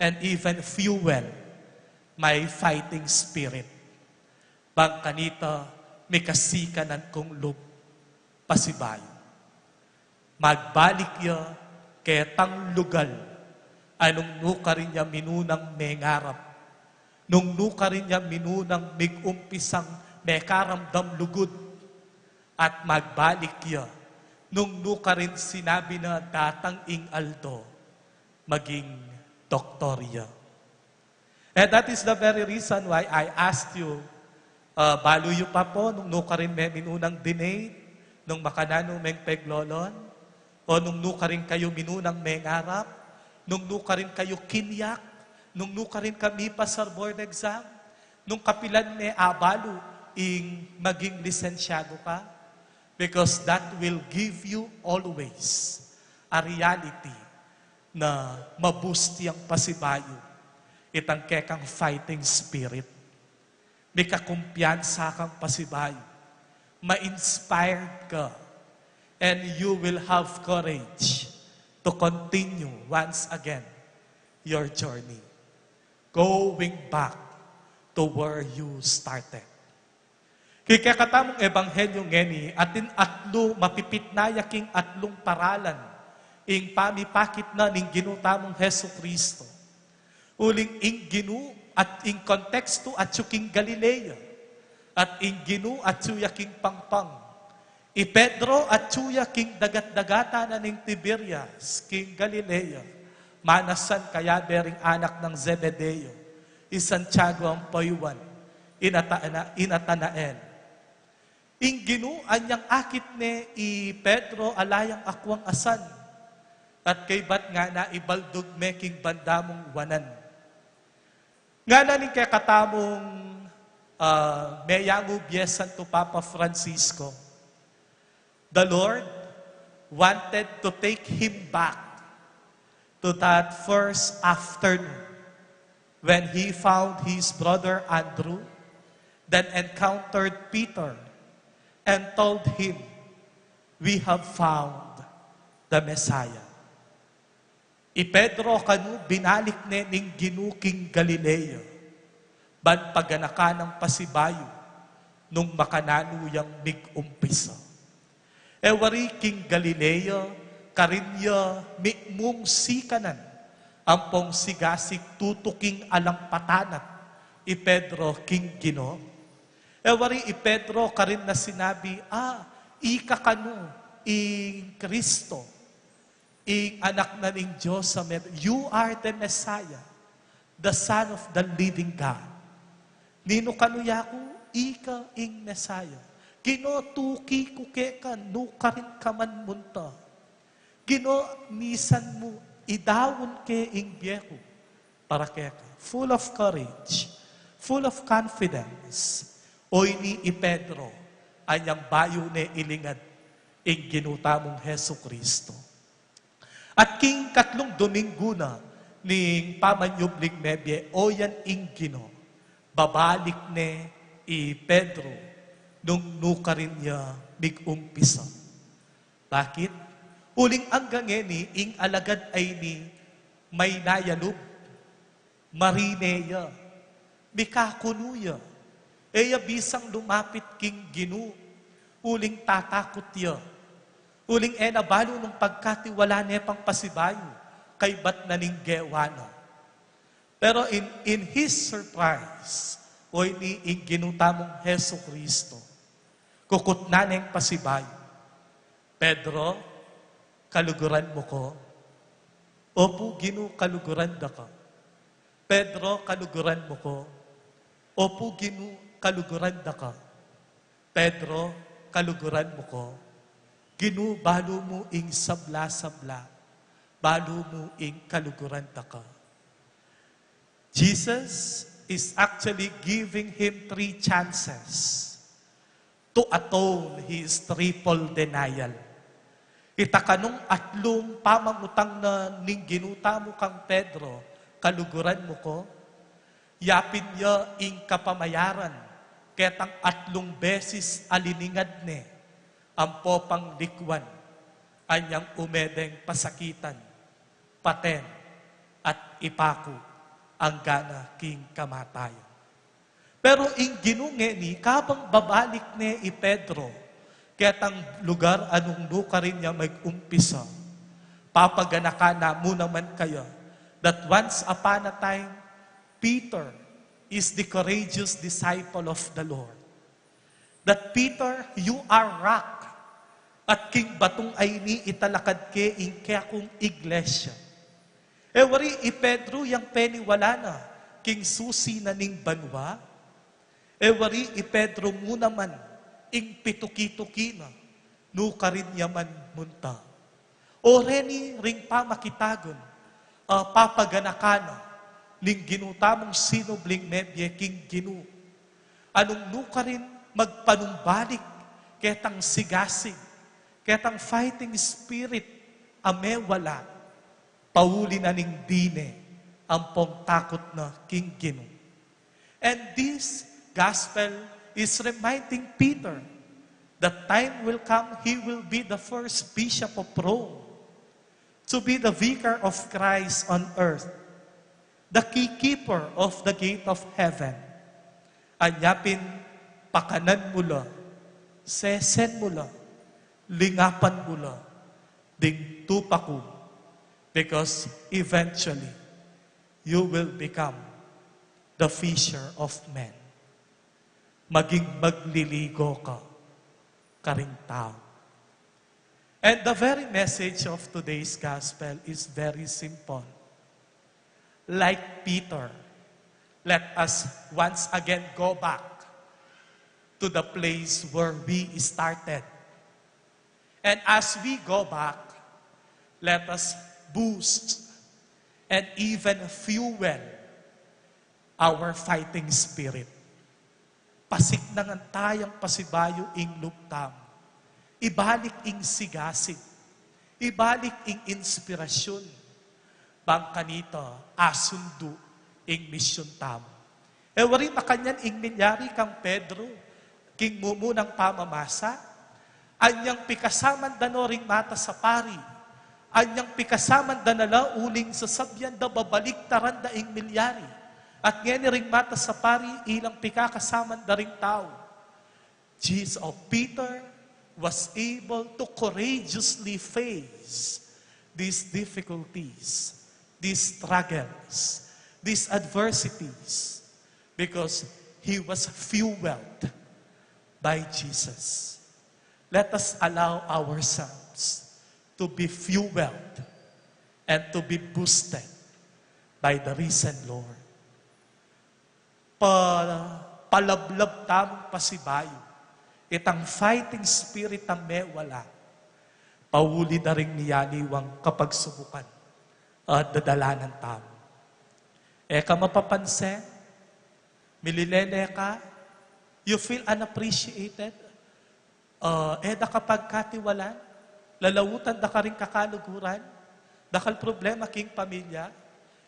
and even fuel my fighting spirit. Bang kanita, mikasikanan kung lub pasibayu." Magbalik ya ketang lugal a nung nukarin ya minunang mengarap, nung nukarin ya minunang mig-umpisang mekaramdam lugud, at magbalik ya nung nukarin sinabi na datang ing aldo maging doktor ya. And that is the very reason why I asked you, uh, balu yu pa pu nung nukarin me minunang dinate, nung makananu meng peglolon, o nung nukarin kayu minunang mengarap, nung nukarin kayu kinyak, nung nukarin ka mipasar board exam, nung kapilan me abalu ing maging lisensyadu ka, because that will give you always a reality na ma-boost yang pasibayu itang kekang fighting spirit. Mikakumpiyansa kang pasibayu, ma-inspired ka, and you will have courage to continue once again your journey, going back to where you started. King kekatamung ebanghelyu ngeni, atin atlu mapipitna ya king atlung paralan ing pamipakit na ning Ginu tamung Jesucristo. Uling ing Ginu at ing kontekstu atyu king Galilea, at ing Ginu atyu ya king pangpang. I Pedro atyu ya king dagat-dagatan na ning Tiberias, king Galilea, manasan kayabe ring anak nang Zebedeo, i Santiago ampo i Juan, i Natana-, i Natanael. Ing Ginu anyang akit ne i Pedro ala yang akuang asan, at kaybat ngana ibaldug me king banda mung wanan. Ngana ning kekatamung, ah, meyangu bie Santo Papa Francisco, The Lord wanted to take him back to that first afternoon when he found his brother Andrew, then encountered Peter, and told him, "We have found the Messiah." I Pedro kanu binalik ne ning Ginu king Galilea, ban paganakan nang pasibayu nung makananu yang migumpisa. E wari king Galilea, karin ya mikmung sikanan ampong sigasig tutuking alang patanat i Pedro king Ginu. E wari i Pedro karin na sinabi, "Ah, ika kanu ing Kristo, ing Anak na ning Dios a mer-, you are the Messiah, the Son of the living God." "Ninu kanu yaku, ika ing Messiah?" "Ginu, tuki ku keka, nukarin ka man munta. Ginu, misan mu idaun ke ing bie ku para keka." Full of courage, full of confidence, oyni i Pedro anyang bayu ne ilingad ing Ginu tamung Jesucristo. At king katlung Dominggu na ning pamanyubling mebie, oyan ing Ginu, babalik ne i Pedro nung nukarin ya migumpisa. Bakit? Uling angga ngeni ing alagad a ini maynaya lub, marine ya, mikakunu ya. E ya bisang lumapit king Ginu, uling tatakut ya. Uling e na balu nung pagkatiwala ne pang pasibayu kaybat na ning gewa na. Pero in, in his surprise, oyni ing Ginu tamung Jesucristo, kukutnan neng pasibayu, "Pedro, kaluguran mu ku?" "Opu, Ginu, kaluguran da ka." "Pedro, kaluguran mu ku?" "Opu, Ginu, kaluguran da ka." "Pedro, kaluguran mu ku?" "Ginu, balu mu ing sabla-sabla, balu mu ing kaluguran da ka." Jesus is actually giving him three chances to atone his triple denial. Ita kanung atlung pamangutang na ning Ginu tamu kang Pedro, "Kaluguran mu ku?" yapin ya ing kapamayaran ketang atlung beses a liningad ne ampo pang likwan, anyang ume deng pasakitan, paten, at ipaku anggana king kamatayan. Pero ing Ginu ngeni, kabang babalik ne i Pedro ketang lugar a nung nukarin ya migumpisa, papaganakan na mu naman kaya that once upon a time, Peter is the courageous disciple of the Lord. That, "Peter, you are rock, at king batung a ini italakad ke ing kekung iglesia." E wari i Pedro yang peniwala na king susi na ning banua? E wari i Pedro mu naman ing pituki-tuki na, nukarin ya man munta? O reni ring pamakitagun a papaganakan na ning Ginu tamung sinubling mebie king Ginu, a nung nukarin magpanumbalik ketang sigasig, ketang fighting spirit a mewala, pauli na ning dine ampong takut na king Ginu. And this gospel is reminding Peter that time will come, he will be the first bishop of Rome, to be the vicar of Christ on earth, the key keeper of the gate of heaven. Anya pin, pakanan mu la, sesen mu la, lingapan mu la ding tupa ku, because eventually you will become the fisher of men. Maging magliligo ka karing tau. And the very message of today's gospel is very simple. Like Peter, let us once again go back to the place where we started. And as we go back, let us boost and even fuel our fighting spirit. Pasiknangan tayang pasibayu ing lub tamu. Ibalik ing sigasig. Ibalik ing inspirasyon. Bang kanita, asundu ing misyon tamu. E wari makanyan ing milyari kang Pedro, king mumunang pamamasa, anyang pikasaman da no ring matasapari, anyang pikasaman da na la uling sasabian da babaliktaran da ing milyari. At ngeni ring matasapari, ilang pikakasaman da ring tau. Jesus, or Peter, was able to courageously face these difficulties, these struggles, these adversities, because he was fueled by Jesus. Let us allow ourselves to be fueled and to be boosted by the risen Lord. Pa, palablab tamung pasibayu itang fighting spirit a mewala pauli da ring miyaliwang kapagsubukan a dadalanan tamu. E ka mapapansin, mililele ka, you feel unappreciated, ah, e da ka pagkatiwalan, lalautan da ka ring kakaluguran, dakal problema king pamilya,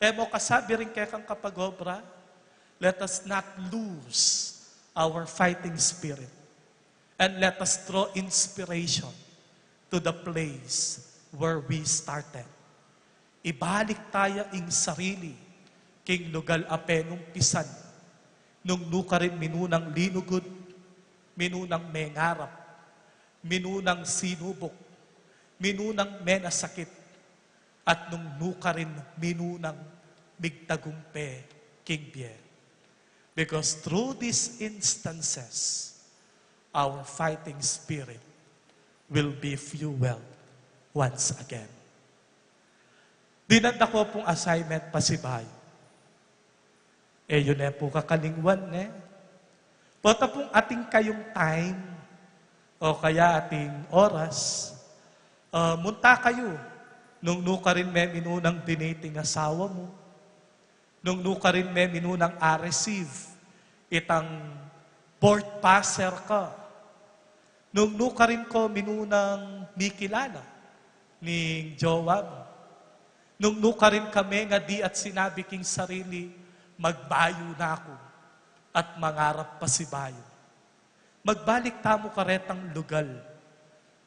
e mo kasabi ring kekang kapag-obra. Let us not lose our fighting spirit. And let us draw inspiration to the place where we started. Ibalik taya ing sarili king lugal a penumpisan. Nung nukarin minunang linugud, minunang mengarap, minunang sinubuk, minunang menasakit, at nung nukarin minunang migtagumpe king bie. Because through these instances, our fighting spirit will be fueled once again. Dinan da ku pung assignment pasibayu. E yu ne pu kakalingwan, ne? Pota pung atin kayung time, o kaya atin oras, ah, munta kayu nung nukarin me minunang dinate ing asawa mu, nung nukarin me minunang a-receive itang board passer ka, nung nukarin ko minunang mikilala ning jowa mu, nung nukarin ka menga diat sinabi king sarili, "Magbayu na ku at mangarap pasibayu." Magbalik tamu karetang lugal.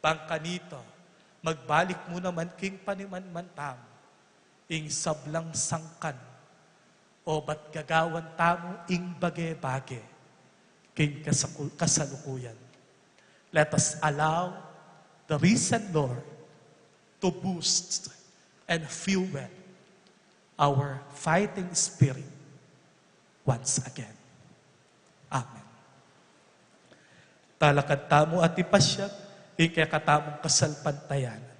Bang kanita, magbalik mu naman king panimanman tamu ing sablang sangkan, o bat gagawan tamu ing bage-bage king kasaku-, kasalukuyan. Let us allow the risen Lord to boost and fuel our fighting spirit once again. Amen. Talakad tamu at ipasyag ing kekatamung kasalpantayanan.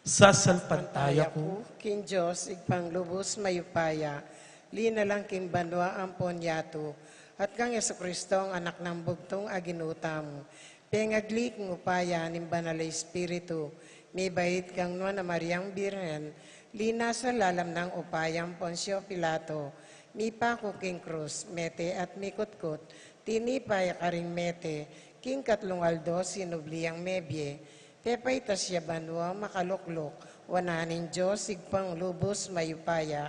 Sasalpantaya ku king Dios, Ibpang lubus mayupaya, linalang king banua ampon yatu, at kang Jesucristo, Anak nang bugtung a Ginu tamu, pengagli king upaya ning Banal a Espiritu, mibait kang Nuan a Mariang Birhen, linasa lalam nang upaya nang Poncio Pilato, mipaku king krus, mete at mikutkut, tinipa ya karing mete, king katlung aldo sinubli yang mebie, pepaitas ya banua makalukluk wanan ning Dios Ibpang lubus mayupaya.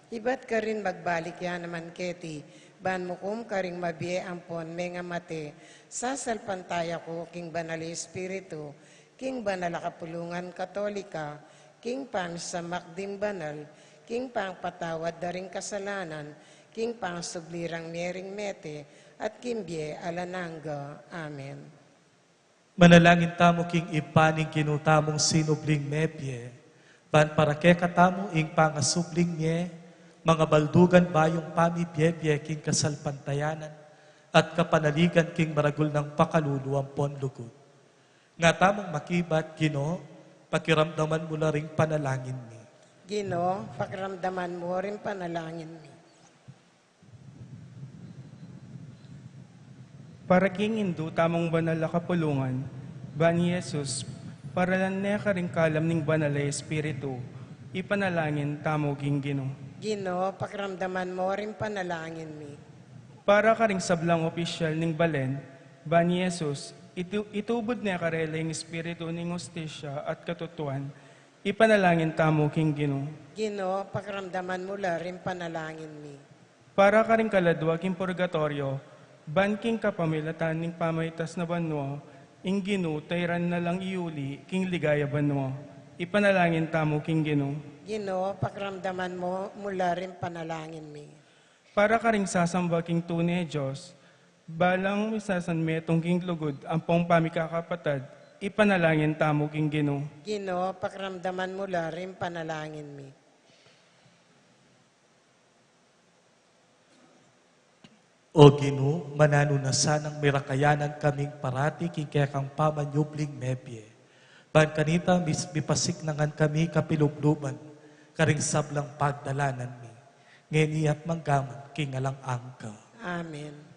Ibat karin magbalik ya naman keti, ban mukum karing mabie ampon mengamate. Sasalpantaya ku king Banal a Espiritu, king banal a kapulungan Katolika, king pamisamak ding banal, king pangpatawad da ring kasalanan, king pangsubli rang mie ring mete, at king bie alang angga. Amen. Manalangin tamu king Ibpa ning Ginu tamung sinubling mebie, ban para kekatamu ing pangasubling mie, mangabaldugan bayung pamibie-bie king kasalpantayanan, at kapanaligan king maragul nang pakalulu ampon lugud. Nga tamung makibat, Ginu, pakiramdaman mu la ring panalangin mi. Ginu, pakiramdaman mu ring panalangin mi. Para king Indu tamung banal a kapulungan, ban i Jesus, paralan ne karing kalam ning Banal a Espiritu, ipanalangin tamu king Ginu. Ginu, pakiramdaman mu ring panalangin mi. Para karing sablang opisyal ning balen, ban i Jesus, Itu-, itubud ne karela ing espiritu ning hustisya at katutuan. Ipanalangin tamu king Ginu. Ginu, pakiramdaman mu la ring panalangin mi. Para karing kaladua king purgatoryo, ban king kapamilatan ning pamaitas na banua, ing Ginu tairan na lang iuli king ligaya banua. Ipanalangin tamu king Ginu. Ginu, pakiramdaman mu, mu la ring panalangin mi. Para karing sasamba king tune Dios, balang misasanmetung king lugud ampong pamikakapatad, ipanalangin tamu king Ginu. Ginu, pakiramdaman mu la ring panalangin mi. O Ginu, mananu na sanang mirakayanan kaming parati king kekang pamanyubling mebie. Ban kanita mis-, mipasiknangan kami kapilubluban, karing sablang pagdalanan mi. Ngeni at manggaman king alang angga. Amen.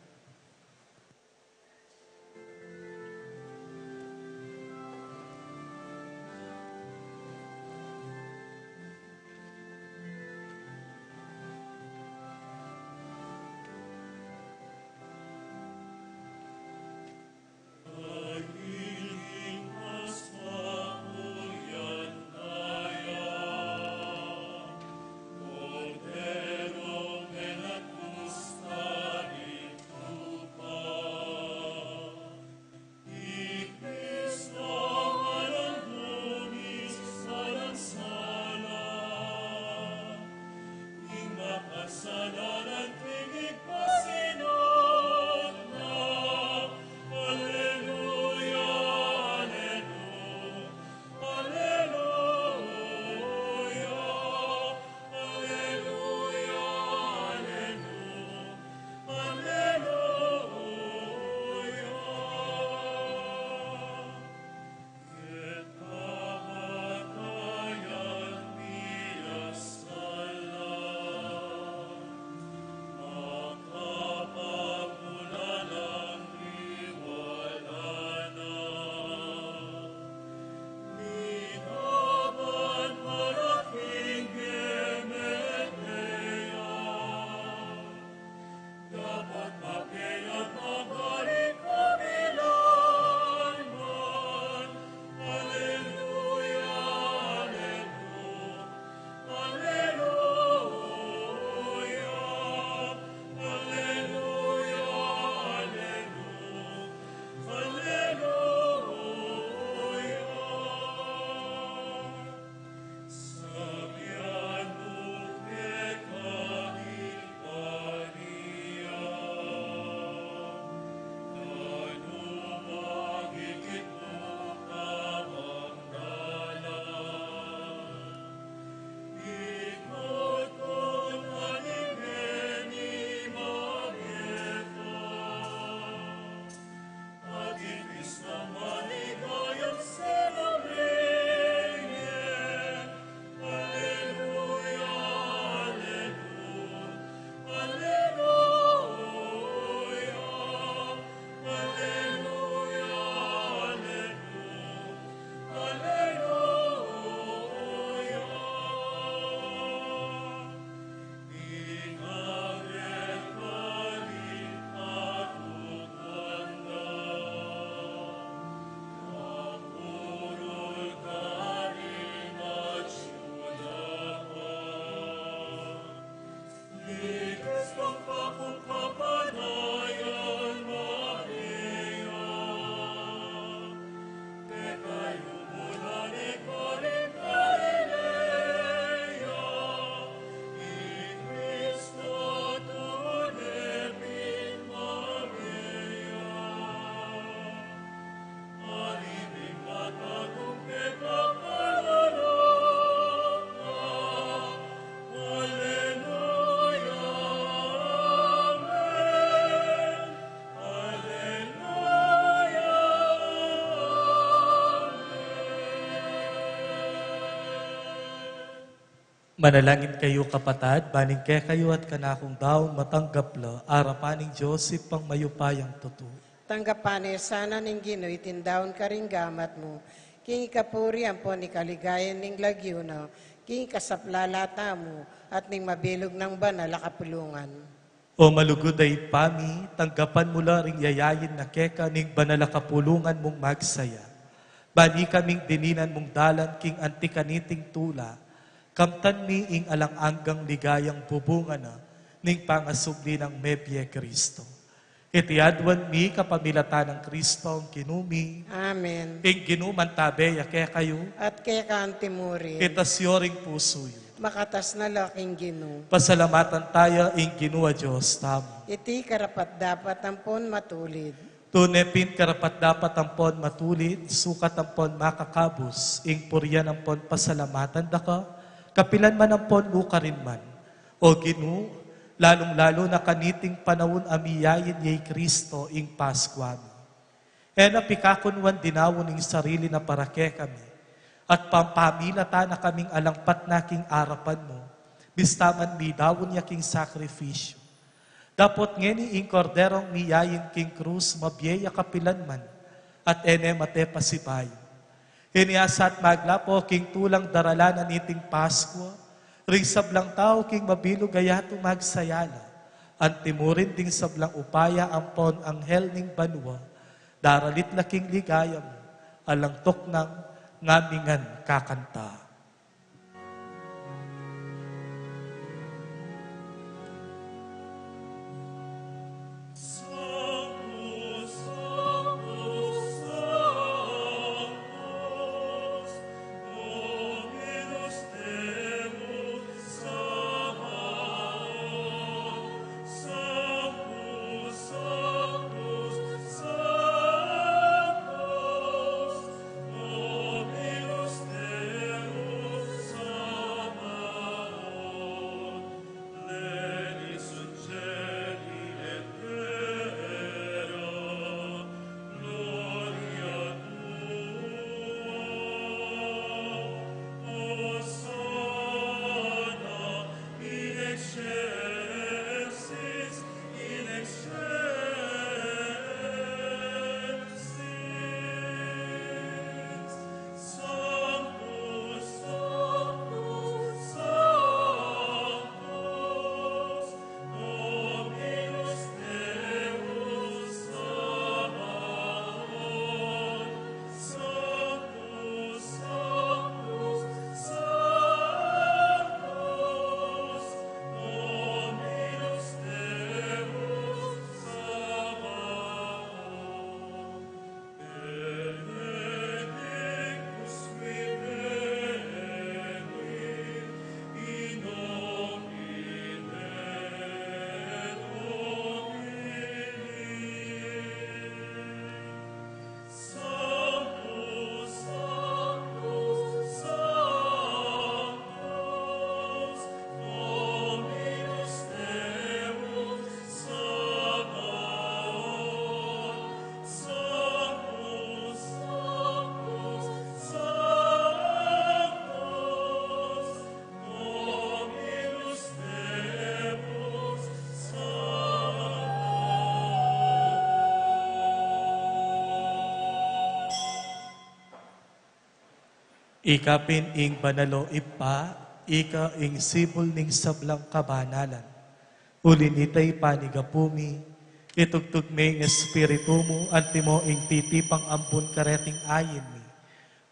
Manalangin kayu, kapatad, ban ing kekayu at kanakung daun matanggap la arapan ning Dios Ibpang mayupayang tutu. Tanggapan na sana ning Ginu iting daun karing gamat mu, king ikapuri ampon ikaligayan ning lagyu na, king ikasaplala tamu at ning mabilug nang banal a kapulungan. O malugud a Ibpa mi, tanggapan mu la ring yayain na keka ning banal a kapulungan mung magsaya. Ban ikaming dininan mung dalan king anti kaniting tula, kamtan mi ing alang anggang ligayang bubunga na ning pangasubli nang mebie Kristo. Iti aduan mi kapamilatan nang Kristong Ginu mi. Amen. Ing Ginu mantabe ya kekayu. At keka antimurin. Itas yu ring pusu yu. Makatas na la king Ginu. Pasalamatan taya ing Ginu a Dios tamu. Iti karapat-dapat ampon matulid. Tune pin karapat-dapat ampon matulid, sukat ampon makakabus, ing purian ampon pasalamatan da ka, kapilan man ampon nukarin man. O Ginu, lalung-lalu na kaniting panaun a miyain ya i Kristo ing Paskua mi. E na pikakunwan dinaun ing sarili na para kekami, at pampamilatan na kaming alang patna king arapan mu, bista man midaun ya king sakrifisyu. Dapot ngeni ing Korderong miyain king krus mabie ya kapilan man, at e ne mate pasibayu. Ini asat maglapo king tulang daralan na niting Paskua, ring sablang tau king mabilug a yatu magsaya la, antimurin ding sablang upaya ampon anghel ning banua, daralit la king ligaya mu, alang tuknang ngamingan kakanta. Ika pin ing banal, o Ibpa, ika ing sibul ning sablang kabanalan. Uli nita, ipanyawad mi, itugtug me ing Espiritu mu, antimo ing titipang ambun kareting ain mi,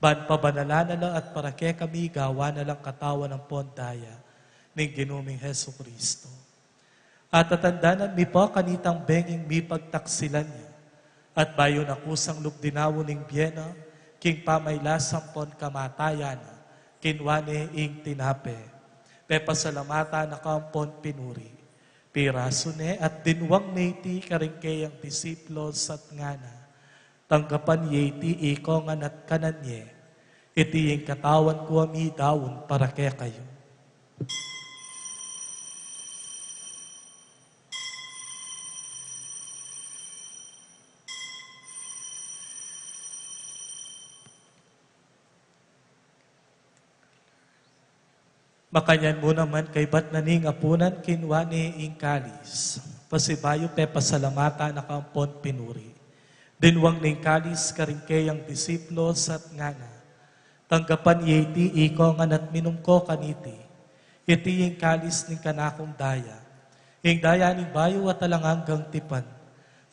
ban pabanalan na la at para kekami gawan na lang katawan ampon daya ning Ginu ming Jesucristo. At atandanan mi pa kanitang benging mipagtaksilan ya, at bayu na kusang lub dinaun ing bie na, king pamailas ampon kamatayan na, kinua ne ing tinape, pepasalamatan na ka ampon pinuri, pirasu ne at dinwang ne iti karing keyang disipulus at ngana: Tanggapan ye iti ikongan at kanan ye, iti ing katawan ku a midaun para kekayu. Makanyan mu naman kaybat na ning apunan, kinua ne ing kalis, pasibayu pepasalamatan na ka ampon pinuri, dinwang ne ing kalis karing keyang disipulus at ngana: Tanggapan ye iti ikongan at minum ko kaniti, iti ing kalis ning kanakung daya, Ing daya ning bayu at alang anggang tipan,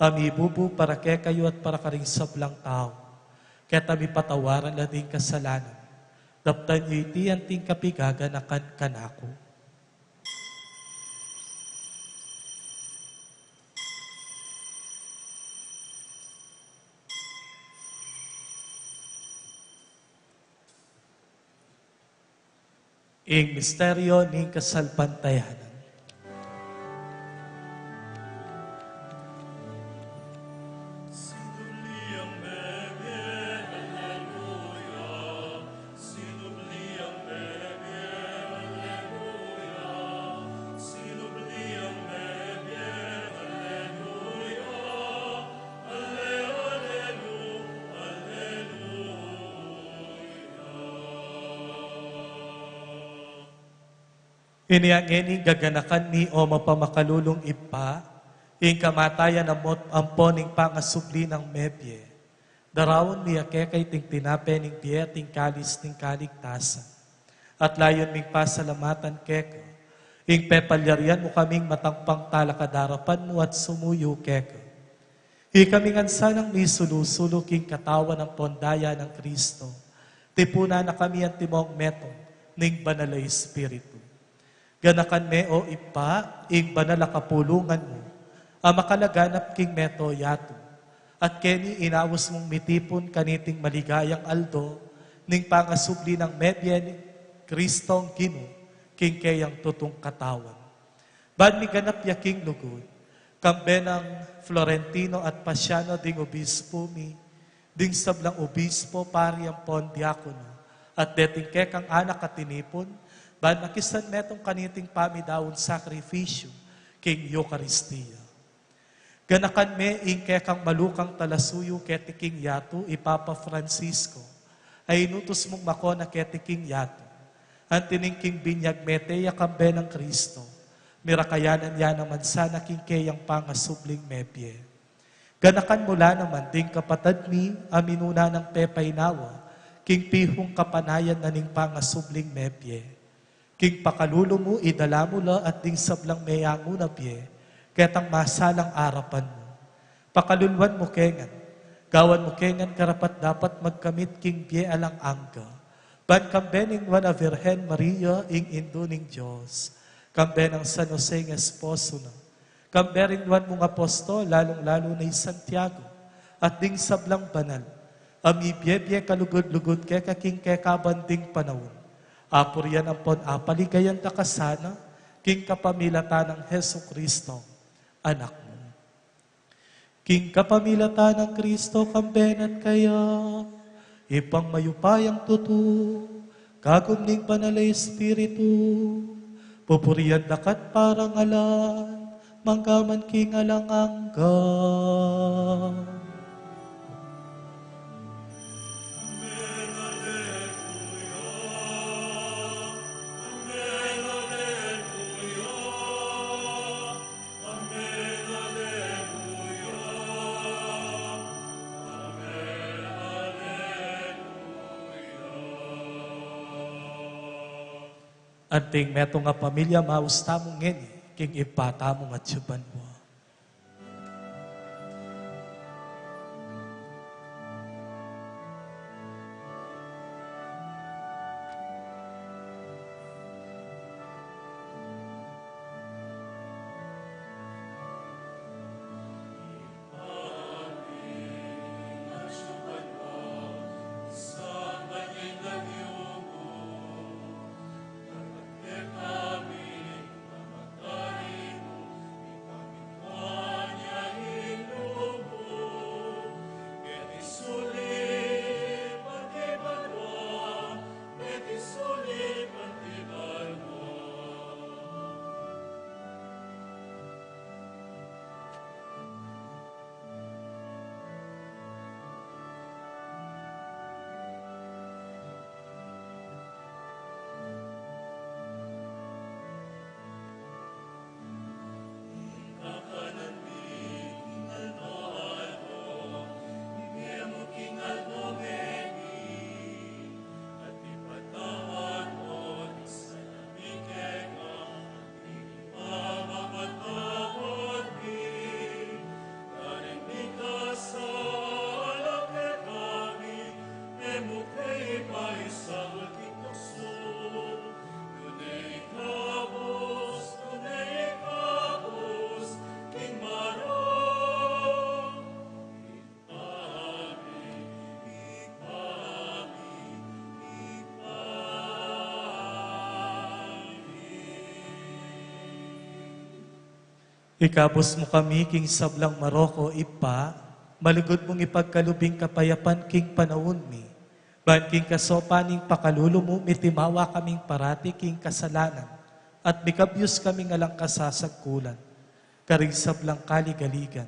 a mibubu para kekayu at para karing sablang tau, keta mipatawaran la ding kasalanan, daptan yu iti anting kapigaganakan kanaku. Ing misteryo ning kasalpantayanan. Inya ngeni gaganakan mi, o mapamakalulung Ibpa, ing kamatayan ampon ing pangasubli nang mebie. Daraun mi keka iting tinape ning bie at ing kalis ning kaligtasan. At layun ming pasalamatan keka ing pepalyarian mu kaming matangpang talakad king arapan mu at sumuyu keka. Ikami ngan sanang misulu-sulu king katawan ampon daya nang Kristo, tipunan na kami antimong metung ning Banal a Espiritu. Ganakan me, o Ibpa, ing banal a kapulungan mu a makalaganap king mabilug a yatu, at keni inaus mung mitipun kaniting maligayang aldo ning pangasubli nang mebie ning Kristong Ginu king keyang tutung katawan. Ban miganap ya king lugud, kambe nang Florentino at Pasiano ding obispu mi, ding sablang obispo, pari ampon diakono, at deting kekang anak a tinipun, ban makisan metung kaniting pamidaun sakrifisyu king Eukaristia. Ganakan me ing kekang malukang talasuyu keti king yatu, i Papa Francisco, a inutus mung makona keti king yatu, anti ning king binyag mete ya kambe nang Kristo, mirakayanan ya naman sana king keyang pangasubling mebie. Ganakan mu la naman ding kapatad mi a minuna nang pepainawa king pihung kapanayan na ning pangasubling mebie. King pakalulu mu, idala mu la at ding sablang meyangu na bie ketang masalang arapan mu. Pakaluluan mu ke ngan, gawan mu ke ngan karapat-dapat magkamit king bie alang angga, ban kambe ning Nuan a Virgen Maria, ing Indu ning Dios, kambe nang San Jose ing esposo na, kambe ring nuan mung apostol, lalung-lalu na i Santiago, at ding sablang banal a mibie-bie kalugud-lugud keka king kekaban ding panaun, apurian ampon apaligayan da ka sana king kapamilatan nang Jesucristo, Anak mu. King kapamilatan nang Kristo, kambe na at keya, Ibpang mayupayang tutu, kagum ning Banal a Espiritu, pupurian da ka at parangalan, mangga man king alang angga. Anting metung a pamilya, maus tamu ngeni king Ibpa tamung atsu banua. Ikabus mu kami king sablang marok, O Ibpa, malugud mung ipagkalub ing kapayapan king panaun mi. Ban king kasaupan ning pakalulu mu, mitimawa kaming parati king kasalanan, at mikabyus kaming alang kasasagkulan, karing sablang kaligaligan.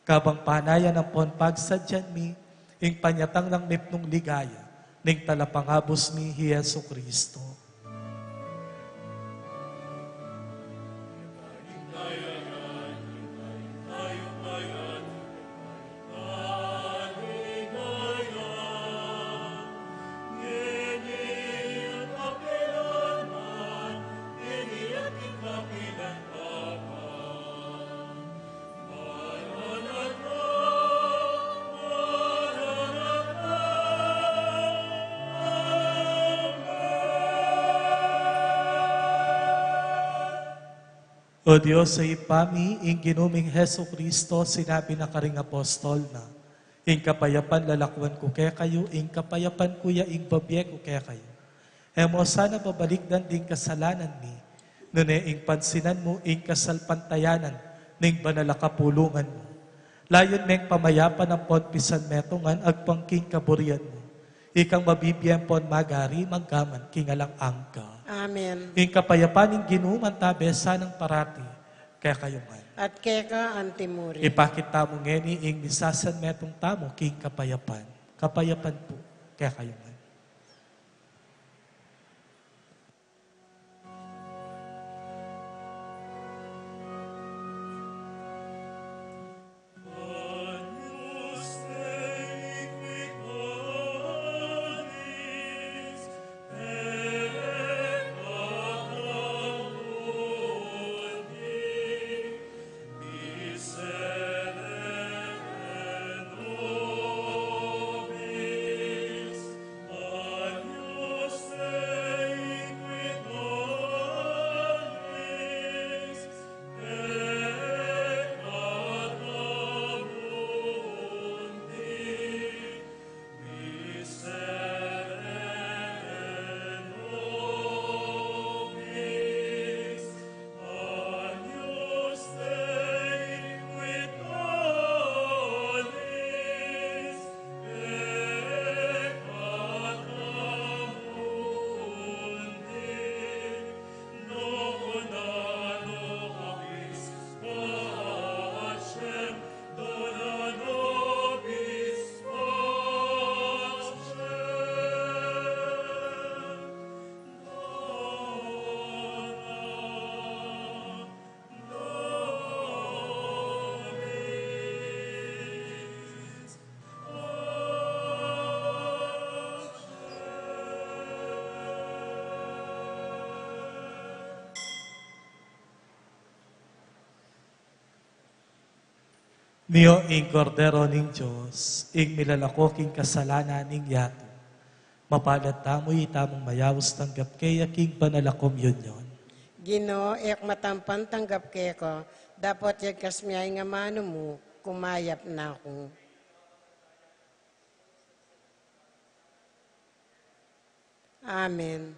Kabang panayan ampon pagsadyan mi, ing panyatang nang mipnung ligaya, ning talapangabus mi, hi Jesucristo. O Dios a Ibpa mi, ing Ginu ming Jesucristo, sinabi na karing apostol na, "Ing kapayapan lalakwan ku kekayu, ing kapayapan ku ya ing bibie ku kekayu." E mu sana babalikdan ding kasalanan mi, nune ing pansinan mu ing kasalpantayanan ning banal a kapulungan mu. Layun meng pamayapan ampon pisan metung ngan agpang king kaburian mu. Ikang mabibie ampon magari mangga man king alang angga. Amen. Ing kapayapan ning Ginu mantabe sanang parati kekayu ngan. At keka antimurin. Ipakit tamu ngeni ing misasanmetung tamu king kapayapan. Kapayapan pu kekayu ngan. Nio ing Kordero ning Dios, ing milalako king kasalanan ning yatu. Mapalad tamu itamung mayaus tanggap keya king banal a komunyon. Ginu, e ku matampan tanggap keka, dapot yagkas me ing amanu mu, kumayap na ku. Amen.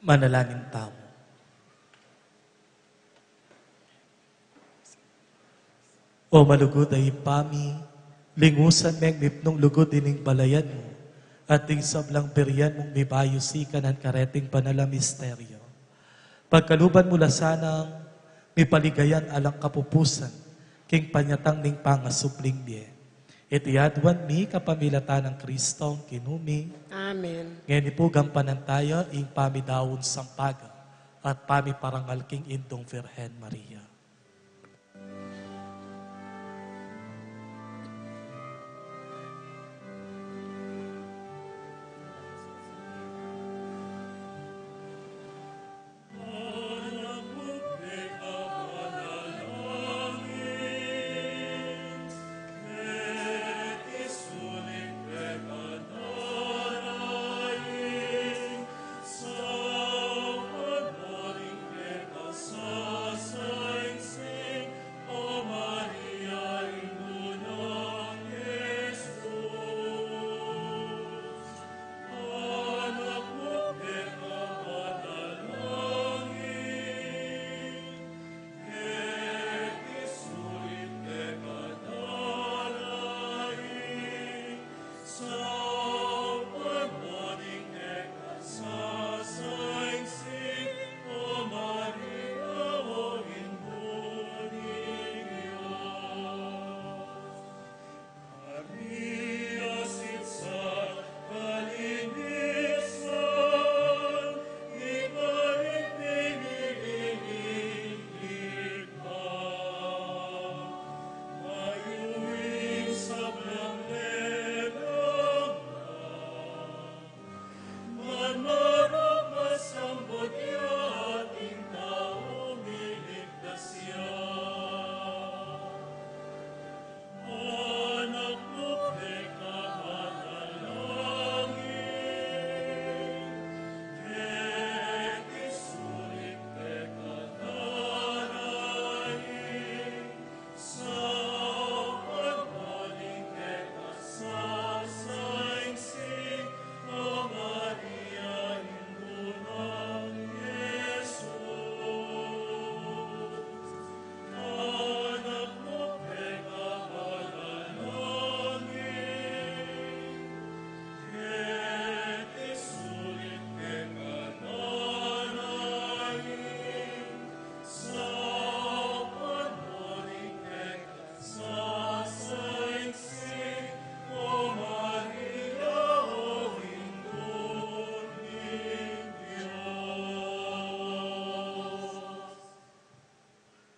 Manalangin tamu. O malugud a Ibpa mi, lingusan meng mipnung lugud ining balayan mu, at ding sablang burian mung mibayu sikanan kareting banal a misteryo. Pagkaluban mu la sanang mipaligayan alang kapupusan, king panyatang ning pangasubling bie. Iti aduan mi kapamilatan nang Kristong Ginu mi. Amen. Ngeni pu gampanan taya ing pamidaun sampaga at pamiparangal king Indung Virgen Maria.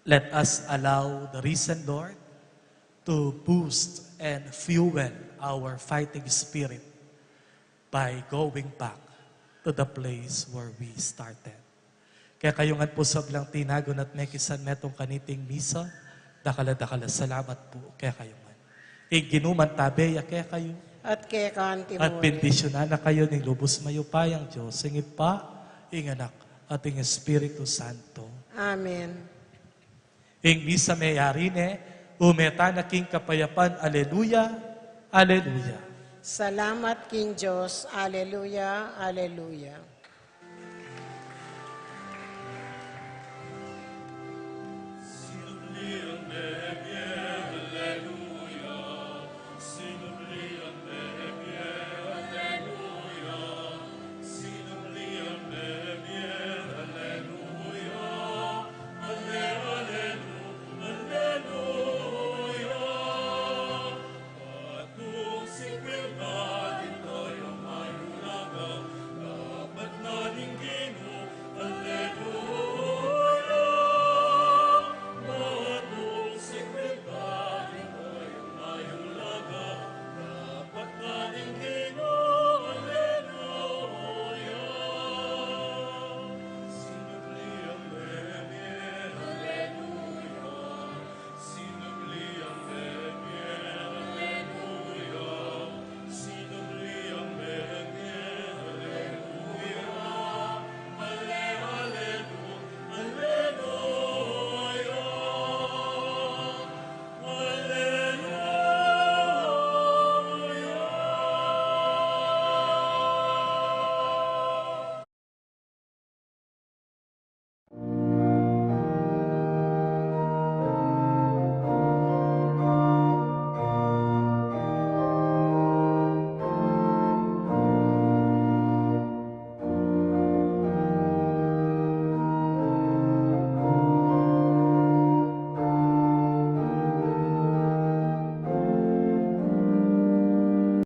Let us allow the risen Lord to boost and fuel our fighting spirit by going back to the place where we started. Kekayu ngan pu sablang tinagun at mekisan metung kaniting misa, dakal a dakal a salamat pu kekayu ngan. Ing Ginu mantabe ya kekayu. At keka naman. At bendisyunan na kayu ning lubus mayupayang Dios, ing Ibpa, ing Anak, at ing Espiritu Santo. Amen. Ing misa meyari ne, ume tana king kapayapan. Aleluya, aleluya. Salamat king Dios. Aleluya, aleluya.